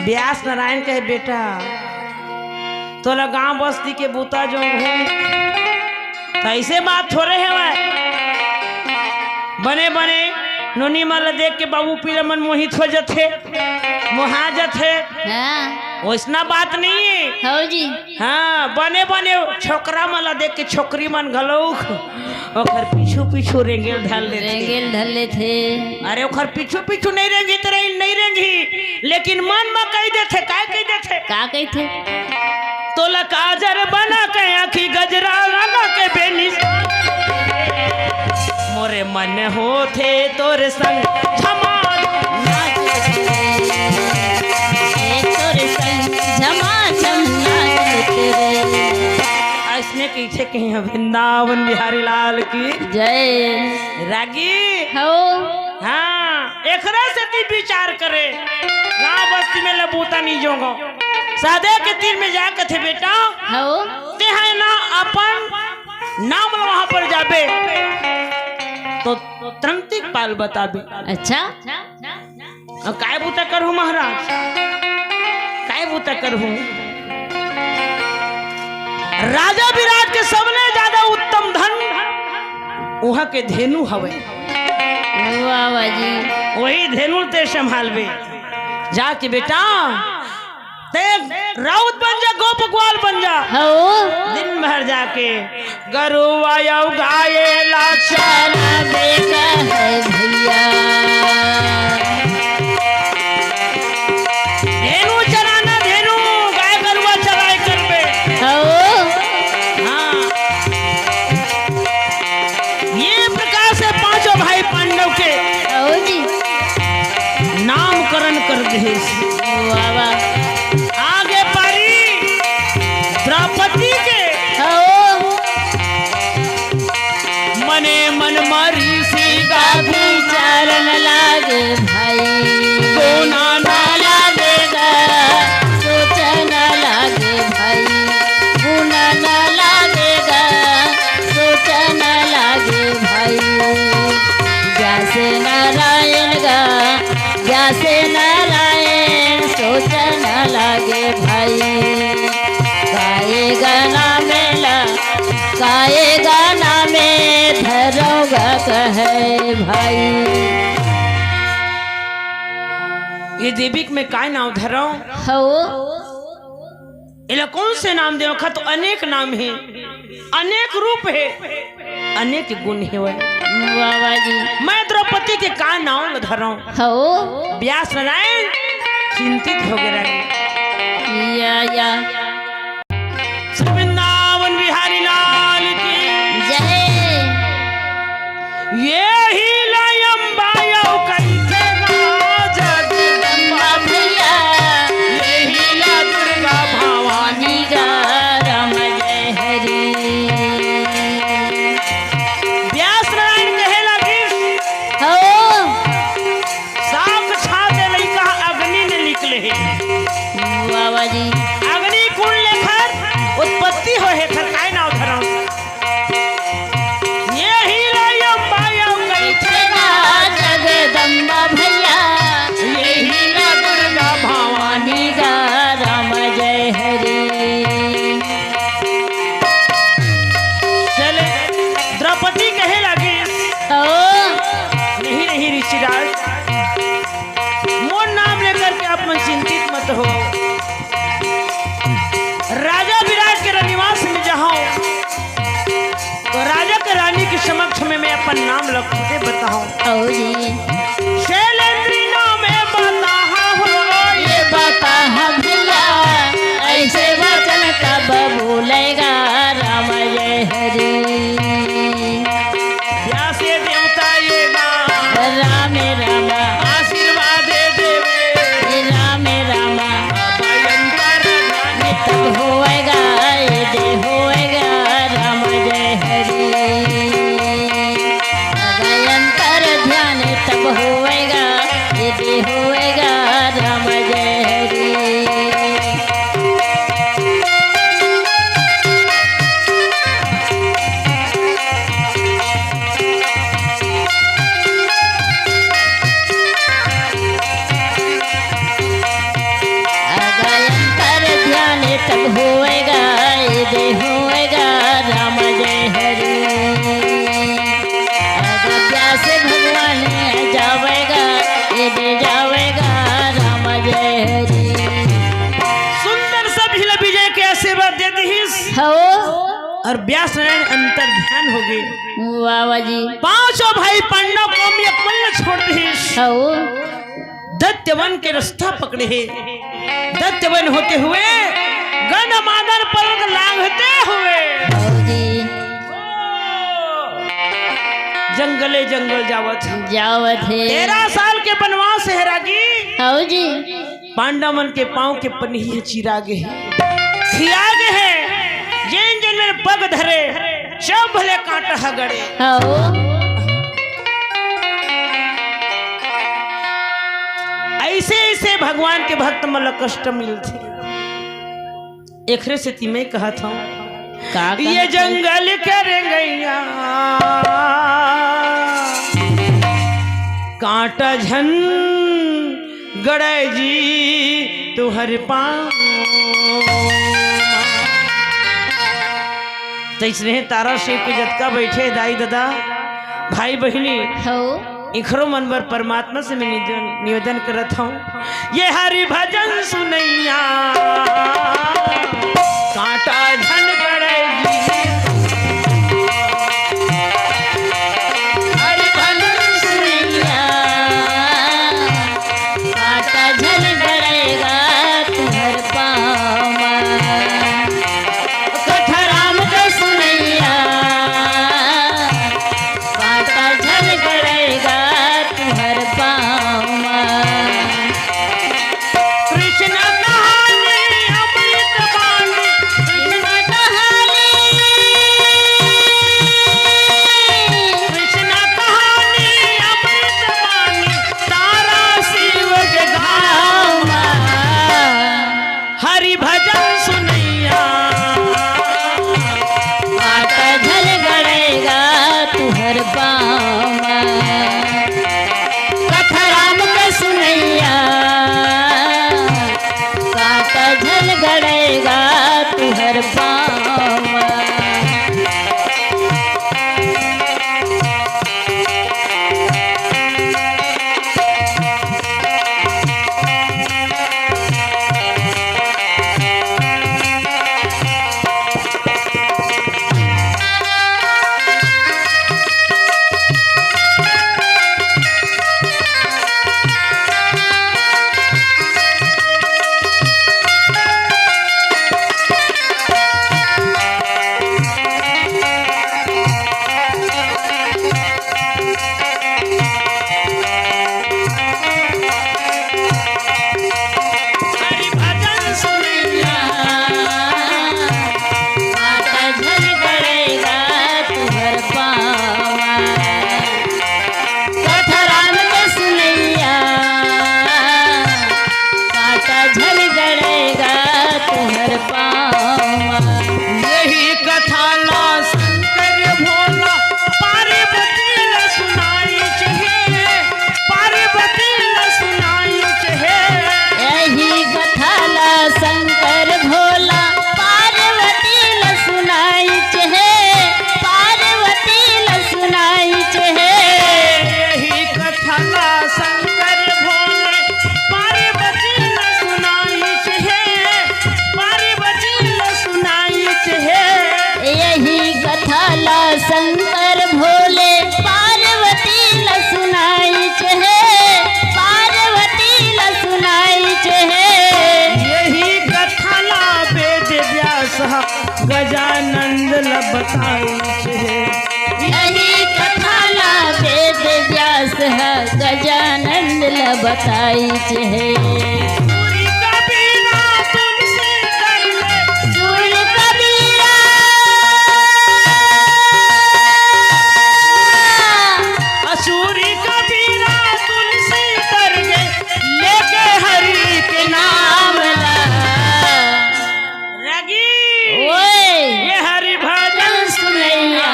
व्यास नारायण कहे, "बेटा, तोला गांव बस्ती के बूता जोंग हे, त अइसे बात थोरे हवय।" बने बने नोनी मन ला देख के बाबू पीला मन मोहित हो जथे, मोहा जथे। हाँ। वइसना बात नइ हे। हव जी। हाँ, बने बने छोकरा मन ला देख के छोकरी मन घलो ओखर पीछू पीछू रेंगेल धर लेथे। रेंगेल धर लेथे। अरे ओखर पीछू पीछू नइ रेंगही त रही, नइ रेंगही, लेकिन मन म कहि देथे, काय कहि देथे? का कहिथे? तोला काजर बना के आँखी गजरा लगा के बेनी। मोरे मन होथे तोर संग झमा झम नाच। ए तोर संग झमा झम नाच रे। अइसने कहिथे कहीं वृंदावन बिहारी लाल की जय। रागी। हव। हाँ, एकरा सेती विचार करे, गांव बस्ती में ले बूता नइ जोंगो। सहदेव के तीर में जा कथे, "बेटा, हव। तेंहा ना अपन नाम ल वहां पर जाबे, तो त्रंतिक पाल बताबे।" अच्छा। अउ काय बूता करहूं महाराज? काय बूता करहूं? राजा विराट के सबले ज्यादा उत्तम उहाँ के धेनु हवय। वाह, वाह जी। वही धेनु ते संभालबे। जाके बेटा, ते राउत बन जा, गोप ग्वाल बन जा। हौ। दिन भर जाके गरुवा अउ गाय ला चराबे कहय भैया। धेनु चराना, धेनु, गाय गरुवा चराय करबे। हौ। हाँ। ये प्रकार से पांचों भाई पांडव के हौ जी। नामकरण कर देहे। वाह, वाह। आगे पारी द्रौपदी के। हौ। मने मन म ऋषि का विचारन लागे भाई। कोना ना लागेगा, सोचन लागे भाई। कोना ना लागेगा, सोचन लागे भाई। व्यास नारायण गा, व्यास नारायण सोचन लागे भाई। काये गा नामे ला, काये गा नामे धरौं गा कहय भाई। ये देवी के मैं काय नाम धरौं? हौ। एला कौन से नाम देवं? का तो अनेक नाम हे, अनेक रूप हे, अनेक गुण हेवय। वाह, वाह जी। मैं द्रौपदी के का नाम ल धरौं? हौ। व्यास नारायण चिंतित हो गे रहे। या, या। श्री वृंदावन बिहारी लाल की जय। एही ला अम्बा अउ कहिथे गा जगदम्बा भैया, एही ला दुर्गा भवानी गा राम जय हरि। व्यास नारायण कहे लगिस, हौ। साक्षात ए लइका अग्नि ले निकले हे। वाह, वाह जी। अग्नि कुंड लेखर उत्पत्ति होहे, फेर काय नाव धरम? एही ला अम्बा अउ कहिथे गा जगदम्बा भैया, एही ला दुर्गा भवानी गा राम जय हरि। चले, द्रौपदी कहे लगिस, ओ। नहीं, नहीं, ऋषिराज, मोर नाम लेकर के आप मन चिंतित मत हो। राजा विराट के रनिवास में जाहूं, तो राजा के रानी के समक्ष में मैं अपन नाम ल खुदे बताहूं। अउ जी। शैलेंद्री नाम ए बताहा हो, ए बताहा भैया, अइसे वचन कब बोलय गा राम जय हरि। व्यास देवता ए गा राम राम। आशीर्वाद देवे। ए राम राम। भयंकर ज्ञान। तब होय गा, ए दे होय गा राम जय हरि। भयंकर ध्यान तब होय गा, ए दे होय गा राम जय हरि। अगर अंतर ध्यान तब होएगा, ए दे होएगा राम जय हरि। अगर व्यास भगवान जावेगा, ए दे जावेगा राम जय हरि। सुंदर सा भील विजय के आशीर्वाद दे दिहिस। हो। अउ व्यास नारायण अंतर ध्यान हो गे। वाह, वाह जी। पांचों भाई पांडव कौमिया कुल ल छोड़ दिहिस। हो। दैत्य वन के रास्ता पकड़े हे। दैत्य वन होते हुए गंधमादन पर्वत लांघते हुए हो जी। जंगले जंगल जावत हे। जावत हे। तेरह साल के बनवास हे रागी। हो जी। पांडव मन के पांव के पनही ह चिरा गे हे, खिया गे हे। जेन जेन मेर पग धरे, सब भले कांटा ह गड़े। हो। अइसे अइसे भगवान के भक्त मन ल कष्ट मिलथे। एखरे सेती मैं कहत हंव, का ये कहत हंव? जंगल के रेंगइया, कांटा झन गड़य जी तुंहर पांव। तइसने तारा सेव के जतका बइठे दाई ददा, भाई बहिनी, हो। इखरो मन बर परमात्मा से मैं निजन-, निवेदन करत हूँ, ये हरि भजन सुनैया, कांटा झन गड़े जी। हरि भजन सुनैया, कांटा झन गड़ेगा तुहर पाँव म। कथा राम के सुनैया, कांटा झन गड़ेगा तुहर पाँव म। कृष्ण कहानी अमृत बानी, कृष्ण कहानी, कृष्ण कहानी अमृत बानी, तारा शिव के गाँव म। हरि भजन सुनैया, कांटा झन गड़ेगा तुहर पाँव म। कथा राम के सुनैया, कांटा झन गड़ेगा तुहर पाँव म। हरि भजन सुनैया, कांटा झन गड़ेगा तुहर पाँव म। कथा राम के सुनैया, कांटा झन गड़ेगा तुहर पाँव म। यही कथा ला शंकर भोला पार्वती ला सुनाइच हे, पार्वती ला सुनाइच हे। यही कथा ला शंकर भोला पार्वती ला सुनाइच हे, पार्वती ला सुनाइच हे। यही कथा ला शंकर भोले पार्वती ला सुनाइच हे, पार्वती ला सुनाइच हे। यही कथा ला शंकर भोले पार्वती ला सुनाइच हे, पार्वती ला सुनाइच हे। यही कथा ला वेद व्यास ह गजानंद ला बताइच हे। यही कथा ला वेद व्यास ह गजानंद ला बताइच हे। सूर कबीरा तुलसी कर ले। सूर कबीरा। अ सूर कबीरा तुलसी कर गे, लेके हरि के नाम ला। रागी। ओए। ये हरि भजन सुनैया,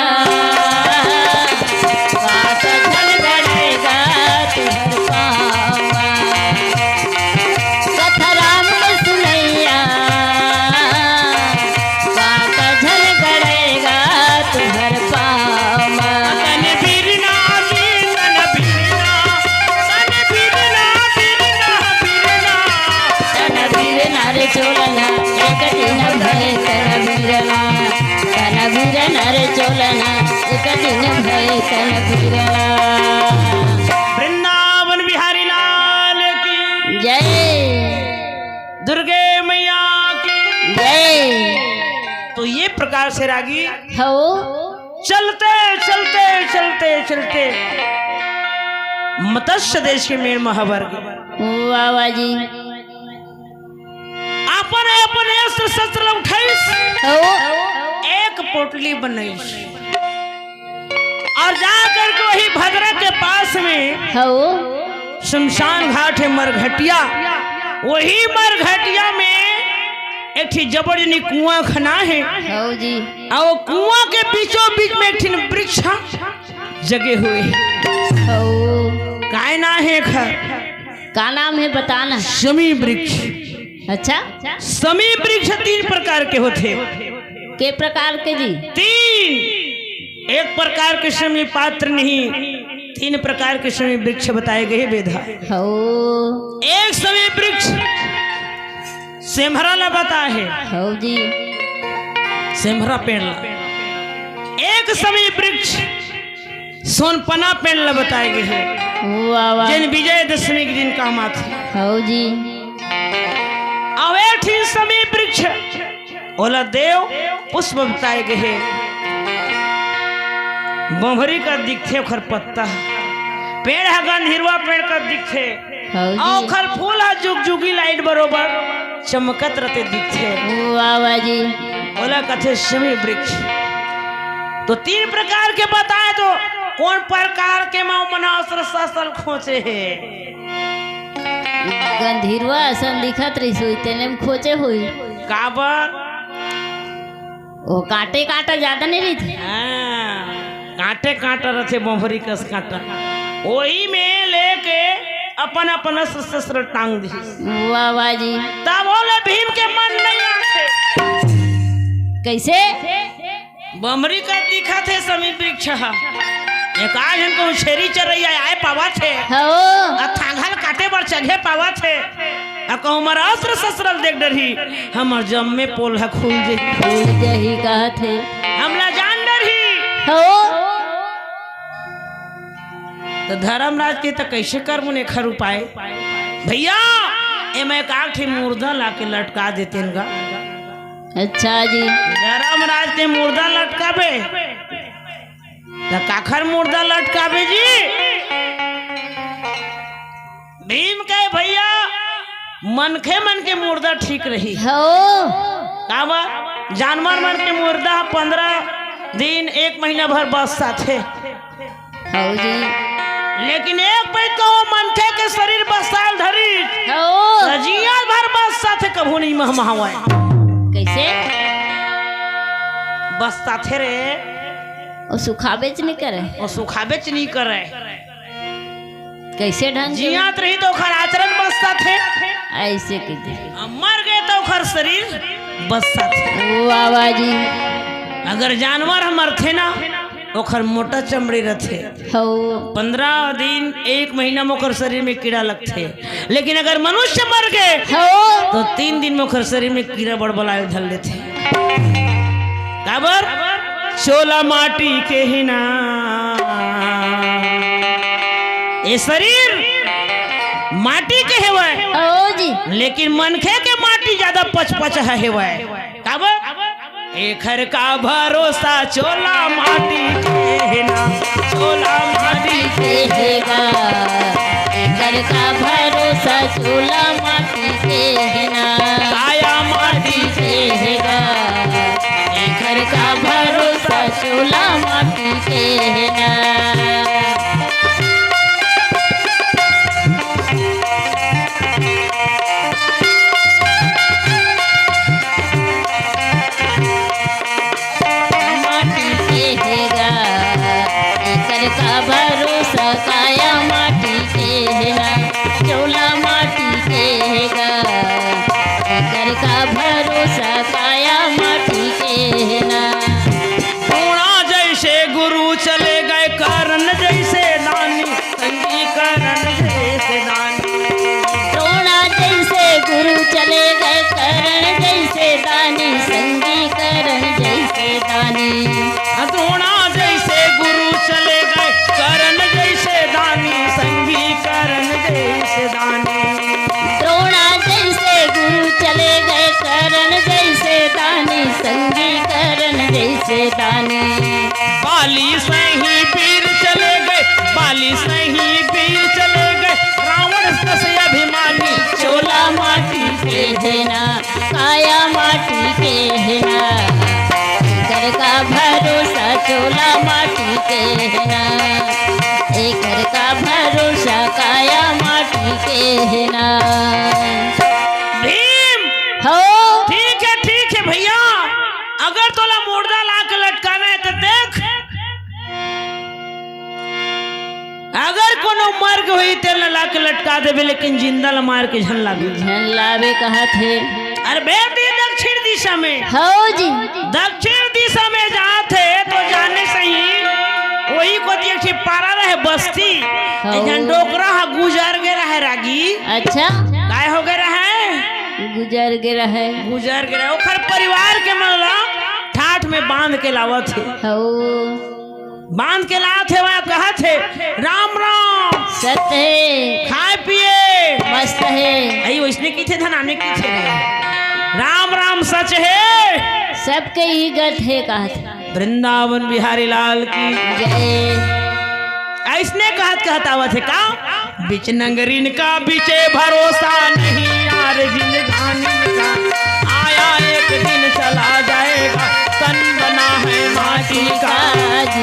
कांटा झन गड़ेगा तुहर पाँव म। कथा राम के सुनैया, कांटा झन गड़ेगा तुहर पाँव म। तन बिरना जी, तन बिरना, तन बिरना, बिरना, बिरना। तन बिरना रे चोलना, एक दिन भय तन बिरना। तन बिरना रे चोलना, एक दिन भय तन बिरना। वृंदावन बिहारी लाल की जय। दुर्गे मैया की जय। तो ये प्रकार से रागी हो। चलते, चलते, चलते, चलते मत्स्य देश के मेड़ म हबर गे। वाह, वाह जी। अपन, अपन अस्त्र शस्त्र ल उठाइस। हो। एक पोटली बनाइस। और जा करके वही भद्रा के पास में हो। शमशान घाट हे मरघटिया, वही मरघटिया में एक ठी जबर जनी कुआं खना हे। हो जी। अउ कुआं के बीचों बीच में एक ठिन वृक्ष जगे हुए हे। हो। काय नाम हे एखर? का नाम हे बताना। शमी वृक्ष। अच्छा। शमी वृक्ष तीन प्रकार के होथे। के प्रकार के जी? तीन। एक प्रकार के समी पात्र नहीं, तीन प्रकार के समी वृक्ष बताए गए हे बेधा। हो। एक समी वृक्ष सेमरा ला बताए हे। हो जी। सेमरा पेड़ ला। एक समी वृक्ष सोनपना पेड़ ला बताए गए हे। वाह, वाह। जेन विजयदशमी के दिन काम आथे। हो जी। अउ एक ठिन समी वृक्ष ओला देव पुष्प बताए गए हे। बमरी का दिखथे ओखर पत्ता, पेड़ ह गंधीरवा पेड़ का दिखथे, हाँ जी। अउ ओखर फूल ह जुगजुगी लाइट बरोबर चमकत रथे दिखथे। वाह, वाह जी। ओला कथे समी वृक्ष। तो तीन प्रकार के बताए, तो कोन प्रकार के मा मन अस्त्र शस्त्र खोंचे हे? गंधीरवा असन दिखत रहिस होही, तेने म खोचे होही। काबर? ओ कांटे कांटा ज्यादा नहीं रहिथे। हाँ, कांटे कांटा रथे, बमरी कस कांटा। ओही में लेके अपन अपन अस्त्र शस्त्र टांग दिस। वाह, वाह जी। तब ओले भीम के मन नहीं आथे। कैसे? बमरी का दिखत हे समी वृक्ष ह। एकाध झन कहूँ छेरी चरैया आए पावत हे। हो। अ थांगल काटे बर चघे पावत हे। अ कहूँ हमर अस्त्र शस्त्र ल देख डरही, हमर जम्मे पोल ह खुल जही। खुल जही कहत हे। हमला जान डरही। हो। त धर्मराज के त कैसे करबो एखर उपाय? भैया, एमा एकाध ठी मुर्दा लाके लटका देतेन गा। अच्छा जी। धर्मराज के मुर्दा लटकाबे, त काखर मुर्दा लटकाबे जी? भीम कहे, "भैया, मनखे मन के मुर्दा ठीक रही।" हो। काबर? जानवर मन के मुर्दा पंद्रह दिन, एक महीना भर बस जाथे। हौ जी। लेकिन एक पइत कहूँ मनखे के शरीर बस्साए ल धरिस, हौ। त जिया भर बस्साथे, कभू नइ महमहावय। कइसे? बस्साथे रे। ओ सुखाबेच नइ करय। ओ सुखाबेच नइ करय। कइसे ढंग के? जियात रही त ओखर आचरण बस्साथे। अइसे कहि दे। अउ मर गे त ओखर शरीर बस्साथे। वाह, वाह जी। अगर जानवर ह मरथे ना, ओखर मोटा चमड़ी रथे। हौ। पंद्रह दिन, एक महीना म ओखर शरीर में कीड़ा लगथे, लेकिन अगर मनुष्य मर गे, हौ। तो तीन दिन में ओखर शरीर में कीड़ा बड़बड़ाए धर लेथे। काबर? चोला माटी के हे ना। ए शरीर माटी के हेवय। हौ जी। लेकिन मनखे के माटी ज्यादा पचपच ह हेवय। काबर? एखर का भरोसा चोला माटी के हे ना, चोला माटी के हे गा। एखर का भरोसा चोला माटी के हे ना, काया माटी के हे गा। एखर का भरोसा चोला माटी के हे ना। माटी के हे गा, एकर का भरोसा काया माटी के हे ना, चोला माटी के हे गा, एकर का भरोसा काया माटी के हे ना। टोणा जइसे गुरु चले गए, करण जइसे दानी, संगी करण जइसे दानी। द्रोणा जइसे गुरु चले गए, करण जइसे दानी, संगी करण जइसे दानी। द्रोणा जइसे गुरु चले गए, करण जइसे दानी, संगी करण जइसे दानी। द्रोणा जइसे गुरु चले गए, करण जइसे दानी, संगी करण जइसे दानी। बाली सही वीर चले गए, बाली सही वीर चले गए, रावण सस अभिमानी। चोला माटी के हे ना, काया माटी के हे ना, एकर का भरोसा चोला माटी के हे ना, एकर का भरोसा काया माटी के हे ना। भीम! हो। ठीक हे, ठीक हे भैया, अगर तोला मुर्दा ला के लटकाना हे त देख, अगर कोनो मर गे होही तेला ला के लटका देबे, लेकिन जिंदा ला मार के झन लाबे। झन लाबे कहत हे। अरे बेटी दक्षिण दिशा में। हौ जी। दक्षिण दिशा में जात हे तो जाने सही पारा रहे बस्ती, हाँ। एक झन डोकरा ह गुजर गे रहे रागी। अच्छा। काय हो गे रहे? गुजर गे रहे। गुजर गे रहे। ओखर परिवार के मन ला ठाठ में बांध के लावत हे। हौ। बांध के लात हे, वह कहत हे, "राम राम।" सत हे। खाए पिए। मस्त हे। अई वइसने कहिथे, धनाने कहिथे रे। "राम राम सच हे।" सबके ही गत हे कहत। वृंदावन बिहारी लाल की जय। अइसने कहत कहत आवत हे का? बिच नंगरिन का बिचे भरोसा नहीं यार जिंदगानी का। आया एक दिन चला जाएगा, तन बना है माटी का। जी।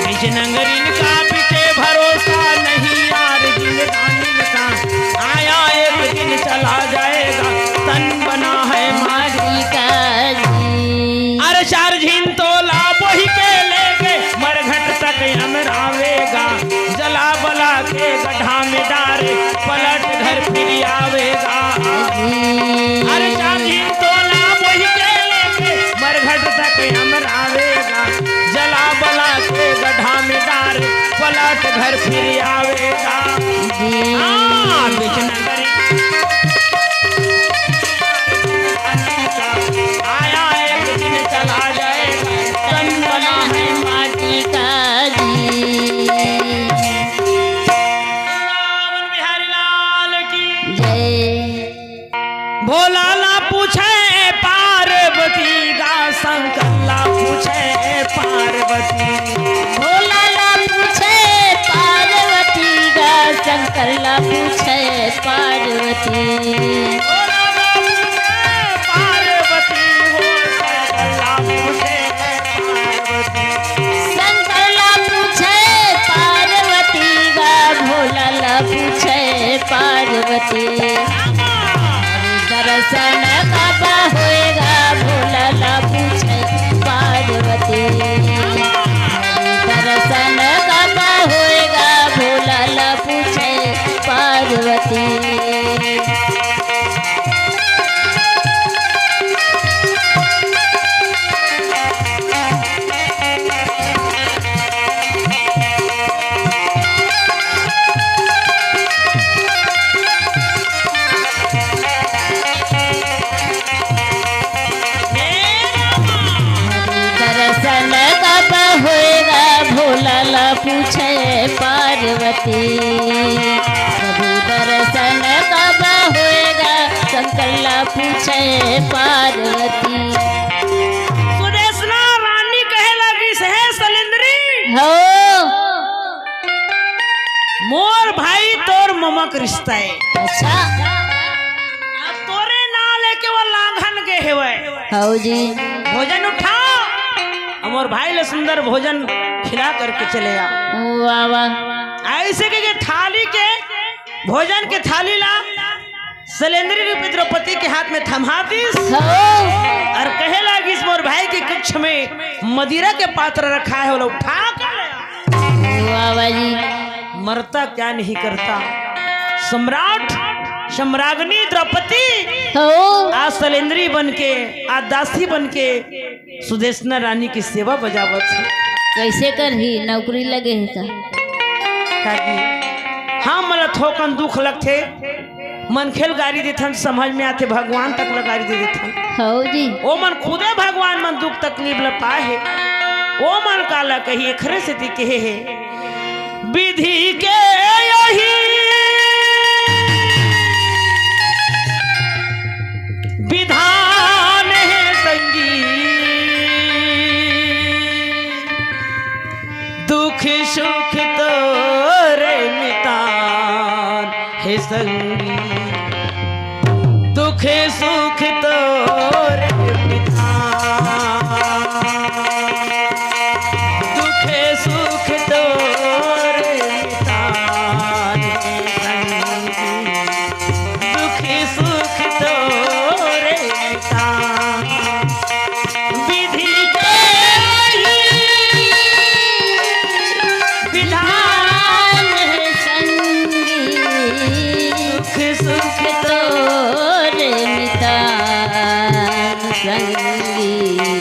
बिच नंगरिन का बिचे भरोसा नहीं यार जिंदगानी का। आया एक दिन चला जाएगा, तन बना है माटी का। जी। अरे चार झिन तोला बोही के ले गे, मरघट तक अमरावेगा। जला बला के गड्ढा में डारे, पलट घर फिर आवेगा। अरे चार झिन तोला बोही के ले गे, मरघट तक अमरावेगा। जला बला के गड्ढा में डारे, पलट घर फिर आवेगा। हाँ, बिच नंगरी आया एक दिन चला जाएगा, तन बना है माटी का। जी। वृंदावन बिहारी लाल की जय। भोला ला पूछे पार्वती गा, शंकर ला पूछे पार्वती। भोला ला पूछे पार्वती गा, शंकर ला पूछे पार्वती। भोला ला पूछे पार्वती हो, शंकर ला पूछे पार्वती। शंकर ला पूछे पार्वती गा, भोला ला पूछे पार्वती। दर्शन कब होएगा भोला ला पूछे पार्वती। दर्शन कब होएगा भोला ला पूछे पार्वती। दर्शन कब होएगा भोला ला पूछे पार्वती। प्रभु दर्शन कब होएगा शंकर ला पूछे पार्वती। सुदेशना रानी कहे लगिस, "हे सलेंद्री, हो। मोर भाई तोर ममक रिश्ता हे। अच्छा। आ तोरे नाव लेके वो लांघन गे हेवय। हौ जी। भोजन उठा, अउ मोर भाई ला सुंदर भोजन खिला करके चले आ।" वाह, वाह। अइसे कहिके थाली के, भोजन के थाली ला सलेंद्री रूपी द्रौपदी के हाथ में थमा दिस। हौ। अउ कहे लागिस, "मोर भाई के कक्ष में मदिरा के पात्र रखा हे, ओला उठा कर ले आ।" वाह, वाह जी। मरता क्या नहीं करता। सम्राट, सम्राज्ञी द्रौपदी हौ। आज सलेंद्री बन के, आज दासी बन के सुदेशना रानी के सेवा बजावत हे। कइसे करही, नौकरी लगे हे का? काकी, हमन ला थोकन दुख लगथे, मनखे ल गारी देथन, समझ में आथे, भगवान तक ल गारी दे देथन। हौ जी। ओमन खुदे भगवान मन दुख तकलीफ ल पाए हे, ओमन काला कही, एखरे सेती कहे हे, विधि के यही विधान हे संगी, दुख सुख तोरे मितान हे संगी, दुख सुख तोरे मितान, दुख सुख तोरे मितान हे संगी। दुख सुख तोरे मितान, विधि के ही विधान हे संगी। दुख सुख तोरे मितान संगी,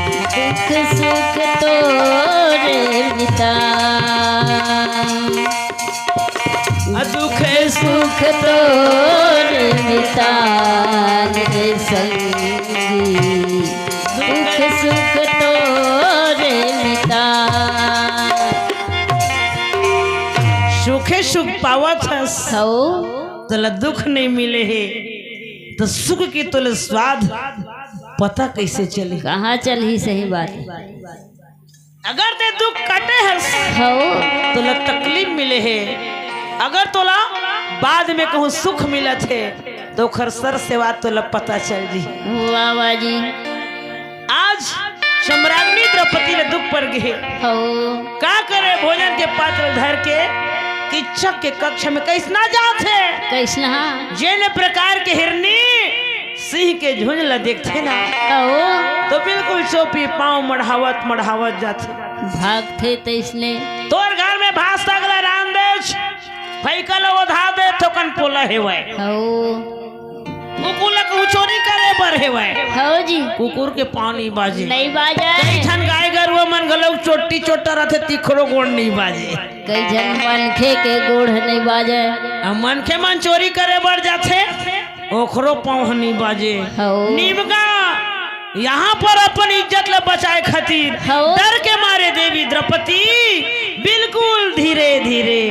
दुख सुख तोरे दुख सुख तोरे मितान रे संगी, दुख सुख तोरे मितान। सुखे सुख पावत हस, हौ। तोला दुख नहीं मिले हे, त सुख के तोला स्वाद पता कैसे चली? कहाँ चलही? सही बात हे। अगर ते दुख काटे हस, हौ। तोला तकलीफ मिले हे, अगर तोला बाद में कहूँ सुख मिलत हे, तो ओखर सर सेवा तोला पता चल जी। वाह, वाह जी। आज सम्राज्ञी द्रौपदी ल दुख पर गे हे। हौ। का करे, भोजन के पात्र धर के किचक के कक्ष में कइसना जात हे? कइसना? जेन प्रकार के हिरनी सिंह के झुंड ल देखथे ना, अहो। तो बिल्कुल चोपी पाँव मढ़ावत मढ़ावत जाथे। भागथे तइसने। तोर घर में भात साग ल रांध देच, फइका ल ओधा दे, थोकन पोला हेवय। अहो। कुकुर ल कहूँ चोरी करे बर हेवय। हौ जी। कुकुर के पाँव नइ बाजे। नइ बाजे। कई ठन गाय गरुवा मन घलो चोट्टी चोट्टा रथे, तिखरो गोड़ नइ बाजे। कई झन मनखे के गोड़ ह नइ बाजे। आ मनखे मन चोरी करे बर जाथे, ओखरो पाँव ह नइ बाजे। हौ। निमगा यहाँ पर अपन इज्जत ल बचाए खातिर हौ। डर के मारे देवी द्रौपदी बिल्कुल धीरे धीरे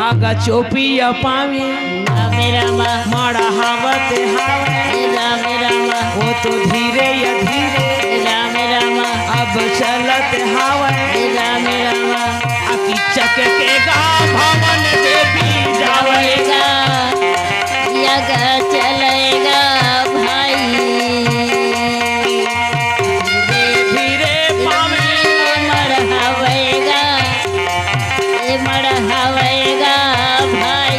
आगा चोपिया पावे। राम राम। मड़हावत हावे। राम राम। वो तो धीरे या धीरे। राम राम। अब चलत हावे। राम राम। अकिचक के गा भवन देवी जावे। जावेगा, यग चलेगा भाई। धीरे धीरे पावे। मड़हावेगा, ए मड़हावेगा भाई।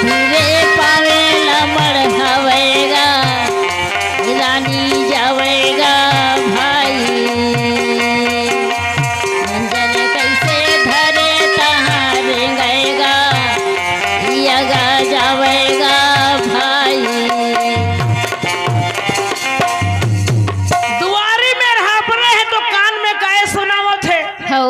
धीरे पावे ल मड़हावेगा, रानी जावेगा भाई। मंजन कइसे धरे तहाँ रेंगेगा, यगा जावेगा भाई। दुआरी में हांपरे हे तो कान में काय सुनावत हे? हौ।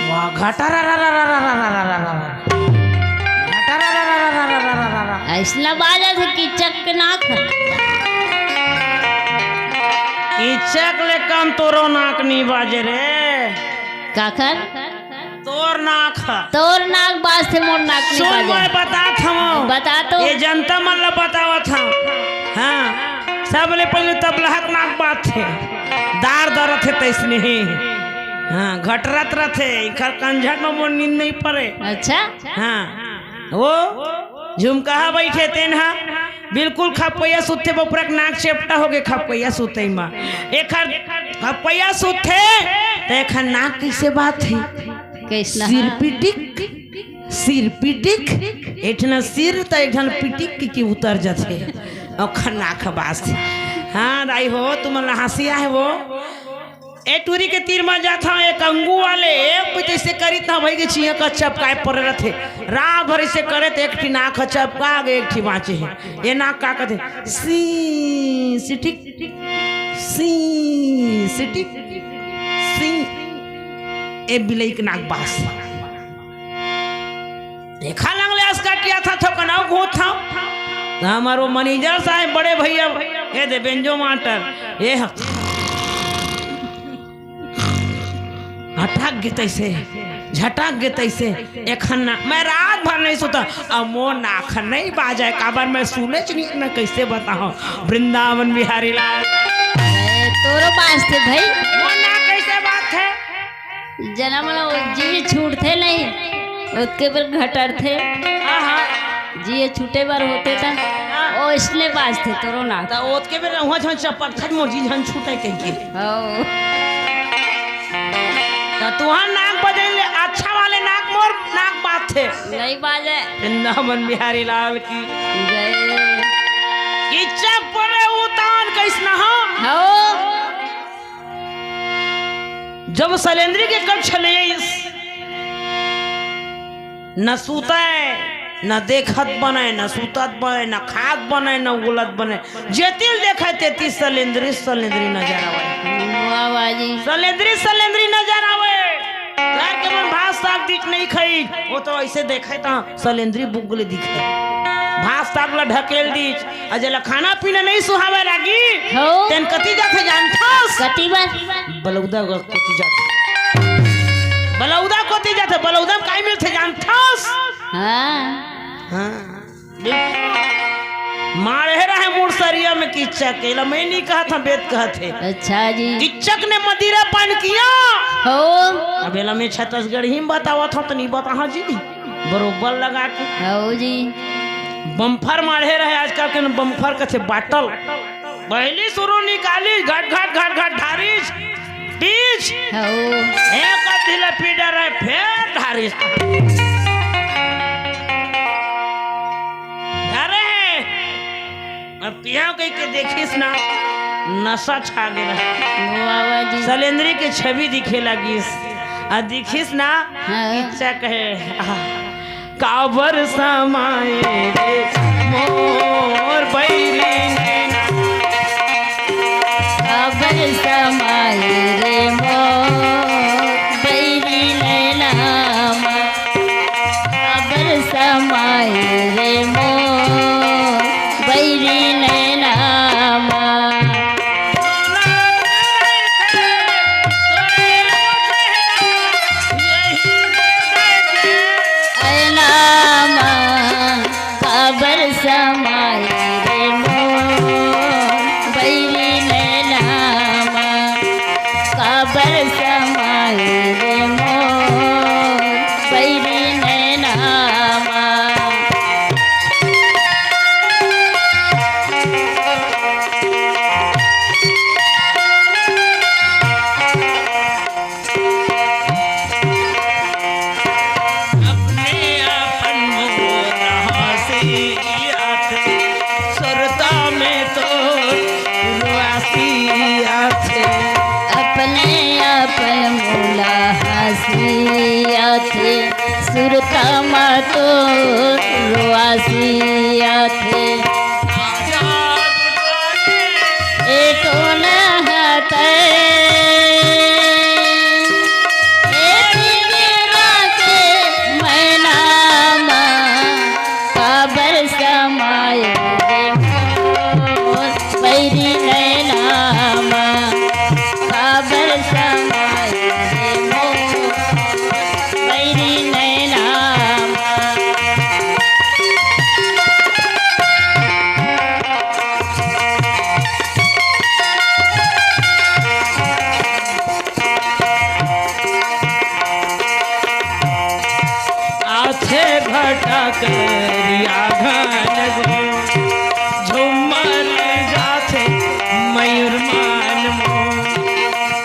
वाह, घटरा रा रा रा रा रा रा रा रा रा। घटरा रा रा रा रा रा रा रा रा। अइसना बाजत हे किचक के नाक ह। किचक ले कम तोरो नाक नइ बाजे रे। काखर? तोर नाक ह। तोर नाक बाजथे, मोर नाक नइ सुन, बाजे। मैं बतात हवं। बता तो। ये जनता मन ल बतावत हवं। हाँ, सबले पहिले तबलहा के नाक बाजथे। दार दरत हे तइसने ही। हाँ, घटरत रथे, इखर कंझट म मोर नींद नइ परे। अच्छा। हाँ, वो झुमकाहा बइठे तेन हा बिल्कुल खपकैया सुतथे, बपुरा के नाक चेपटा होगे खपकैया सुतई म। एखर खपकैया सुतथे, त एखर नाक कइसे बाजथे? कइसना? सिर पिटिक, सिर पिटिक, एक ठन सिर त एक ठन पिटिक के, के उतर जाथे। ओखर नाक बाजथे। हाँ दाई हो, तुमन ला हँसी आहे वो। ए टूरी के तीर म जाथंव, एक अंगू वाले, एक पइत अइसे करित ना भई के चिंया का चपकाए परे रथे। रात भर अइसे करे त एक ठी नाक ह चपका गे, एक ठी बाँचे हे। ए नाक का कथे? सी, सिटिक, सी, सिटिक, सी। ए बिलई के नाक बास। देखा लंग ले अस काटिया था थोकन अउ घोथंव। त हमर वो मैनेजर साहब बड़े भैया, ए दे बेंजो मास्टर, ए ह-, हटक गे तइसे, झटक गे तइसे, एखन ना, मैं रात भर नइ सुतंव, अब मोर नाक नइ बाजय, काबर मैं सुनेच नइ, मैं कइसे बताहूँ, वृंदावन बिहारी लाल। ए, तोरो बाजथे भई। मोर नाक कइसे बाजथे? जना मन जी छूटथे नहीं, ओतके बेर घटरथे। हाँ, हाँ। जी छूटे बर होथे त हाँ। ओइसने बाजथे तोरो नाक। त ओतके बेर उहाँ झन चपकथस मोर जी झन छूटे कहिके। हौ। त तुँहर नाक बजे ले अच्छा वाले नाक मोर नाक बाजथे। नहीं बाजे। वृंदावन बिहारी लाल की। जय। कि चप परे उतान कइसना हो? हौ। जब सलेंद्री के कक्ष ले आइस, न सूतय, न देखत बनय, न सूतत बनय, न खात बनय, न उलत बनय, जेती ल देखय तेती सलेंद्री, सलेंद्री नजर आवय। वाह, वाह जी। सलेंद्री, सलेंद्री नजर आवय। घर के मन भात साग दिच नइ खाई, वो तो ऐसे देखय त सलेंद्री बुगले दिखे। भात साग ला ढकेल दिच, अउ जेला खाना पीना नइ सुहावय लागी, हो। तेन कति जाथे जानथस? कति बर? बलौदा कोती जाथे। बलौदा कोती जाथे, बलौदा म काय मिलथे जानथस? हाँ। हाँ। माढ़े रहे मुड़सरिया में किच्चक, एला मैं नइ कहत हँव, बेद कहत हे। अच्छा जी। किच्चक ने मदिरा पान किया। हो। अब एला मैं छत्तीसगढ़ी म बतावत हँव, त नइ बताहा जी। बरोबर लगा के। हो जी। बम्फर माढ़े रहे, आजकल के न बम्फर कथे बाटल। पहिली सुरू निकालिस, घट, घट, घट, घट ढारिस, पीस। हो। एक अद्धी ला पी डरे, फेर ढारिस। अरे, अब पियाव कहिके देखिस ना, नशा छा गे रहे। वाह, वाह जी। सलेंद्री के छवि दिखे लगिस। अउ दिखिस ना, हाँ। इच्छा कहे, आह, काबर समाए रे मोर बैरी नैना। काबर समाए रे मोर बैरी नैना मा। काबर समाए रे मोर बैरी नैना मा। अयना मा काबर समाए रे मोर बैरी नैना मा। काबर समाए रे मोर बैरी नैना मा। अपने आपन मोर हँसी आथे, सुरता में तोर रुआसी आथे। अपने आपन मोला हँसी आथे, सुरता में तोर रुआसी आथे। ए टोना हतै, ए पिंजरा के मैना मा, काबर समाए रे मोर बैरी नैना मा, काबर समाए रे मोर बैरी नैना मा। आथे घटा करिया घन घोर, झूमर जाथे मयूर मन मोर।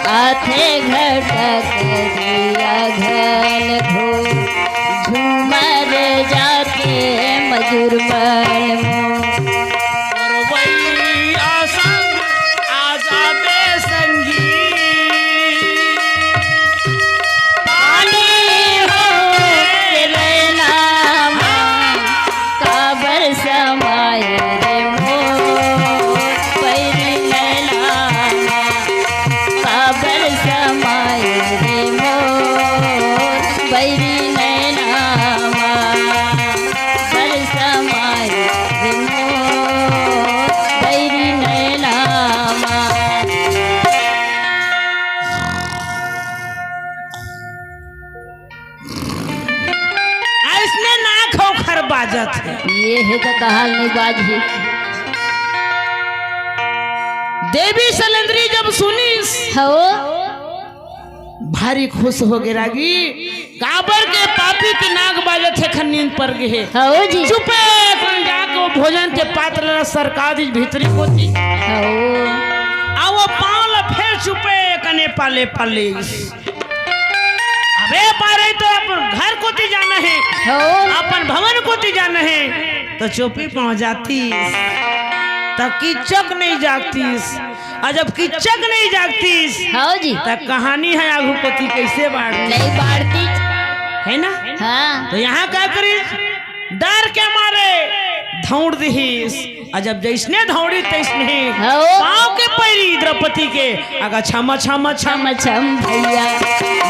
आथे घटा करिया घन घोर, झूमर जाथे मयूर मन मोर। पुरवैया संग आ जाबे संगी। पानी हो के रैना मा, काबर समाए रे मोर बैरी नैना मा, काबर समाए रे मोर बैरी नैना मा, काबर समाए रे मोर बैरी नैना मा। अइसने नाक ओखर बाजत हे। ये हे त कहाल नइ बाजही। देवी सलेंद्री जब सुनिस, हो। भारी खुश हो गे रागी। काबर के पापी के नाक बाजत हे, खन नींद पर गे हे। हो जी। चुपे कन जाके वो भोजन के पात्र ला सरका दिस भीतरी कोती। हो। आ वो पाँव ला फेर चुपे कने पाले पाले। अबे पारे तो अपन घर कोती जाना हे। हो। अपन भवन कोती जाना हे। त चुपी पाँव जातिस। त किचक नइ जागतिस। अउ जब किच्चक नहीं जागतिस, हव जी। त कहानी ह आघू कोती कइसे बाढ़तिस? नहीं बाढ़तिस। है ना? हाँ। त यहाँ का करिस? डर के मारे धौंड़ दिहिस। अउ जब जइसने धौंड़िस तइसने हव। पाँव के पैरी द्रौपदी के, अगा छम छम छम छम छम भइया,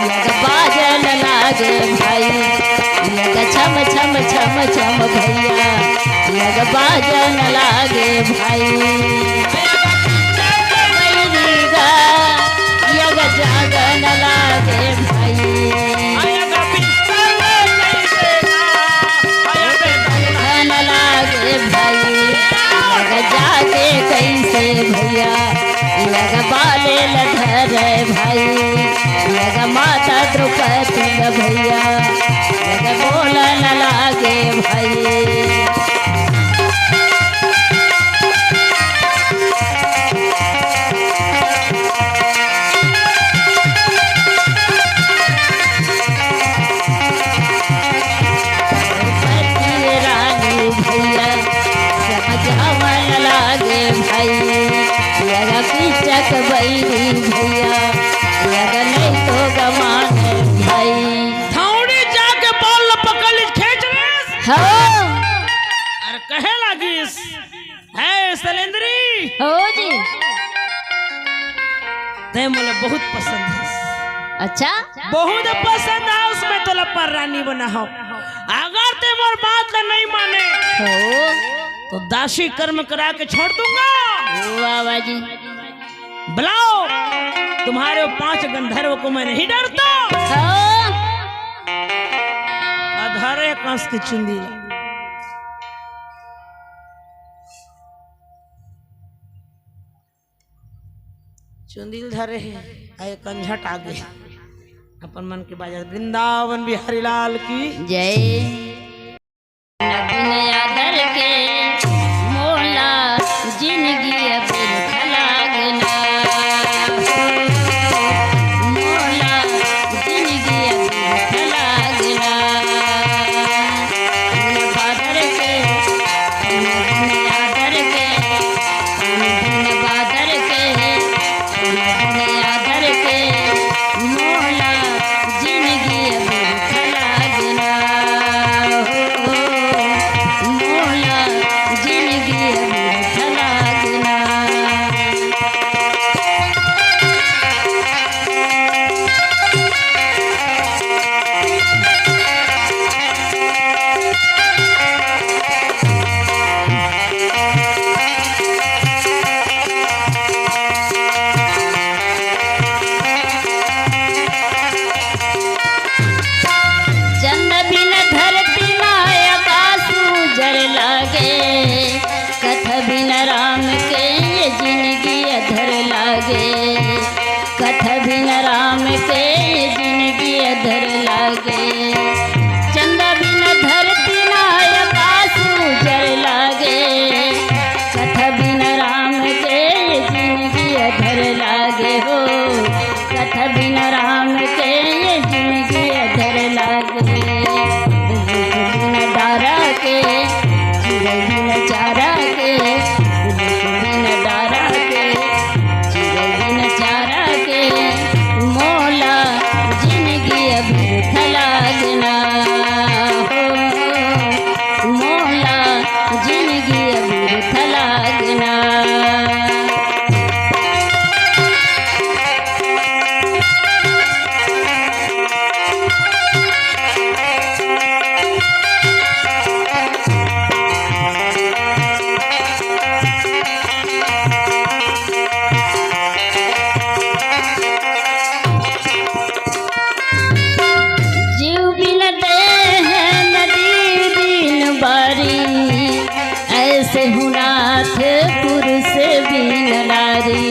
यग बाजन लागे भाई, यग छम छम छम छम भइया, यग बाजन लागे भाई। यग जागन लागे भाई। धन लागे भाई, लग जागे कइसे भइया, लग बाले ल धरे भाई, लग माता द्रौपदी ल भइया, लग बोलन लागे भाई। रानी भइया, समझावन लागे भाई, यगा किच्चक बइरी भइया, यगा नहीं तो गमान भाई। धौंड़ी जाके बाल ल पकड़ लिस, खींच लिस। हाँ। अउ कहे लागिस, हे सलेंदरी। हो जी। तैं मोला बहुत पसंद हस। अच्छा? बहुत पसंद हस, मैं तोला पररानी बनाहूँ। अगर तैं मोर बात ला नहीं माने, हो। तो दासी कर्म करा के छोड़ दूंगा। वाह, वाह जी। बुलाओ, तुम्हारे पांच गंधर्व को मैं नहीं डरता। हाँ। अधरे कंस की चुंदी। चुंदिल धरे हे, आए कंझट आगे। अपन मन के बाजा, वृंदावन बिहारी लाल की जय। बिन आदर के मोला जिनगी व्यर्थ लागना। मोला जिनगी व्यर्थ लागना। बिन आदर के, बिन आदर के, बिन आदर के, बिन आदर के मोला जिनगी व्यर्थ लागना हो, मोला जिनगी व्यर्थ लागना। चंद बिन धरती माय अकास उजर लागे, कथा बिन राम के ये जिनगी अधर लागे, कथा बिन राम के ये जिनगी अधर लागे। चंदा बिन धरती माय अकास उजर लागे, कथा बिन राम के ये जिनगी अधर लागे हो, कथा बिन राम के ये जिनगी अधर लागे। बिन डारा के, चिरई बिन चारा के, बिन डारा के, चिरई बिन चारा के, मोला जिनगी व्यर्थ लागना हो, मोला जिनगी व्यर्थ लागना। जीव बिन देह नदी बिन बारी, ऐसे हु नाथ पुरुष बिन नारी,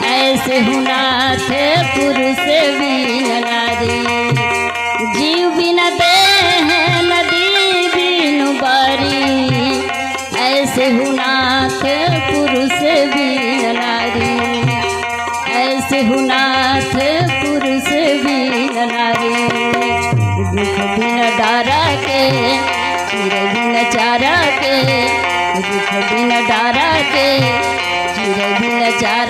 ऐसे हु नाथ पुरुष बिन नारी। जीव बिन देह नदी बिन बारी, ऐसे हु नाथ पुरुष बिन नारी, ऐसे हु नाथ पुरुष बिन नारी। रुख बिन डारा के, चिरई बिन चारा के, रुख बिन डारा के, चिरई बिन चारा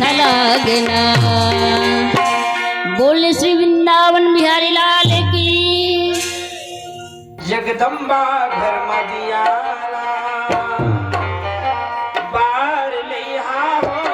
लगना। बोल श्री वृंदावन बिहारी लाल की। जगदम्बा घर म दियाला बार लइहा हो।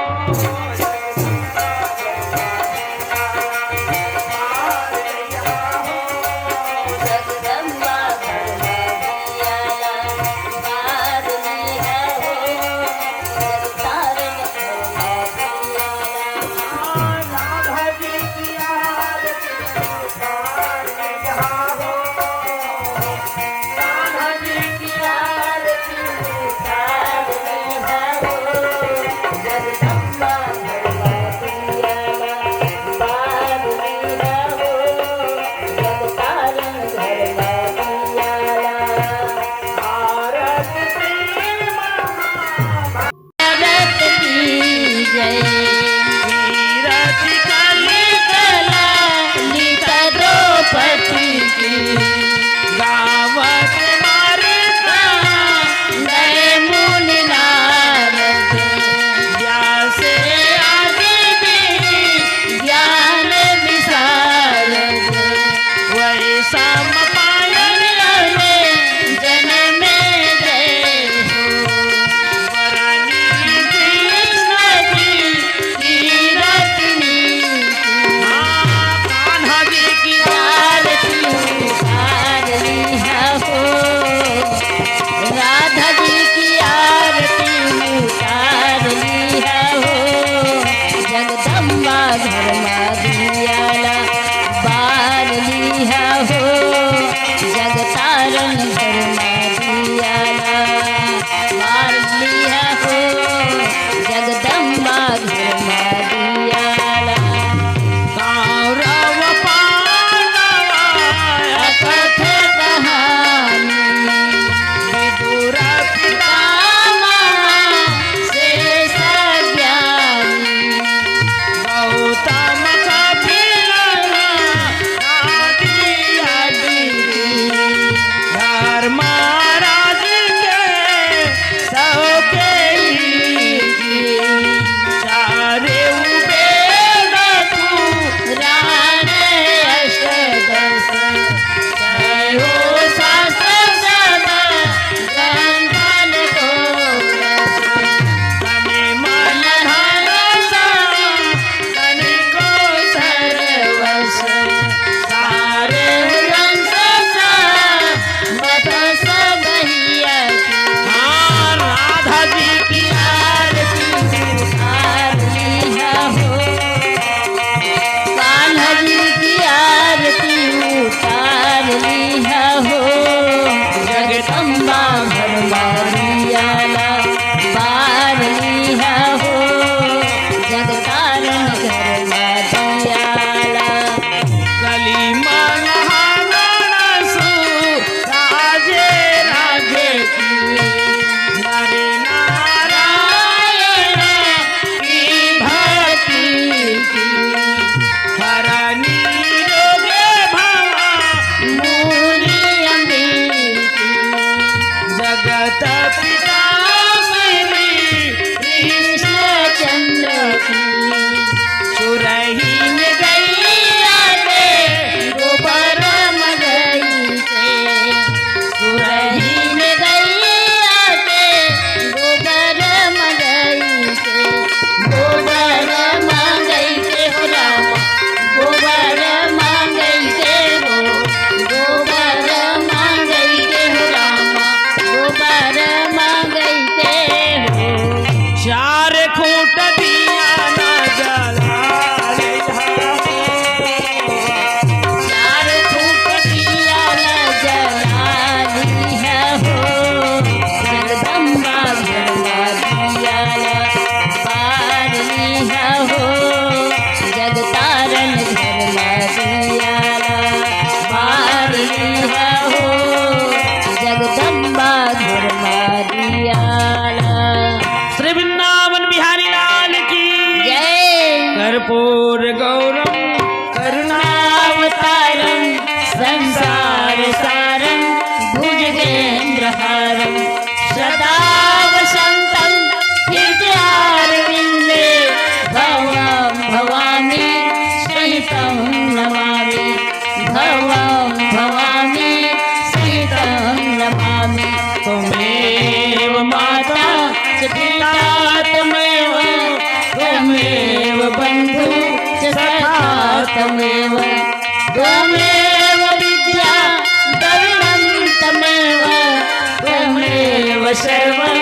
सर्वं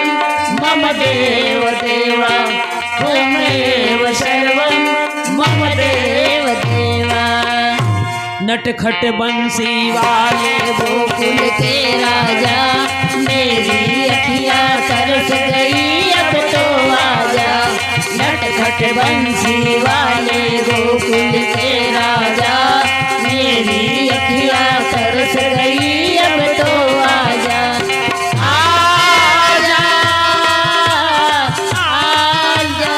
मम देव देवा, त्वमेव सर्वं मम देव देवा। नटखट बंसी वाले गोकुल के राजा, मेरी अखियाँ तरस गई, अब तो आजा। नटखट बंसी वाले गोकुल के राजा, मेरी अखियाँ तरस गई, अब तो आजा। आजा, आजा,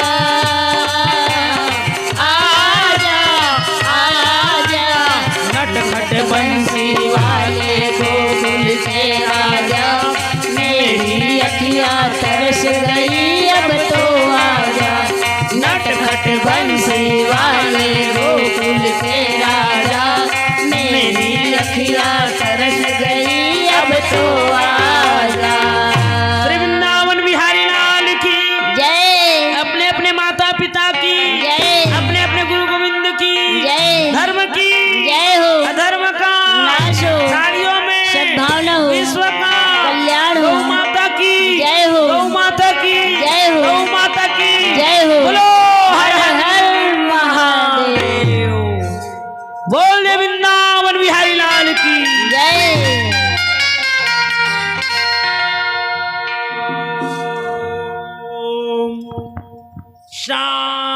आजा, आजा। नटखट बंसी वाले गोकुल के राजा, मेरी अखियाँ तरस गई, अब तो आजा। नटखट बंसी वाले गोकुल के राजा, मेरी अखियाँ तरस गई, अब तो आजा। श्री वृंदावन बिहारी लाल की जय। अपने अपने माता पिता की जय। अपने अपने गुरु गोविंद की जय। धर्म की जय हो। अधर्म का नाश हो। साड़ियों में सद्भावना हो। विश्व का कल्याण हो। गौ माता की जय हो। गौ माता की जय हो। गौ माता की जय हो। बोलो हर हर हर हर महादेव। महादेव। बोल दे वृंदावन बिहारी लाल की जय। ओम शांति।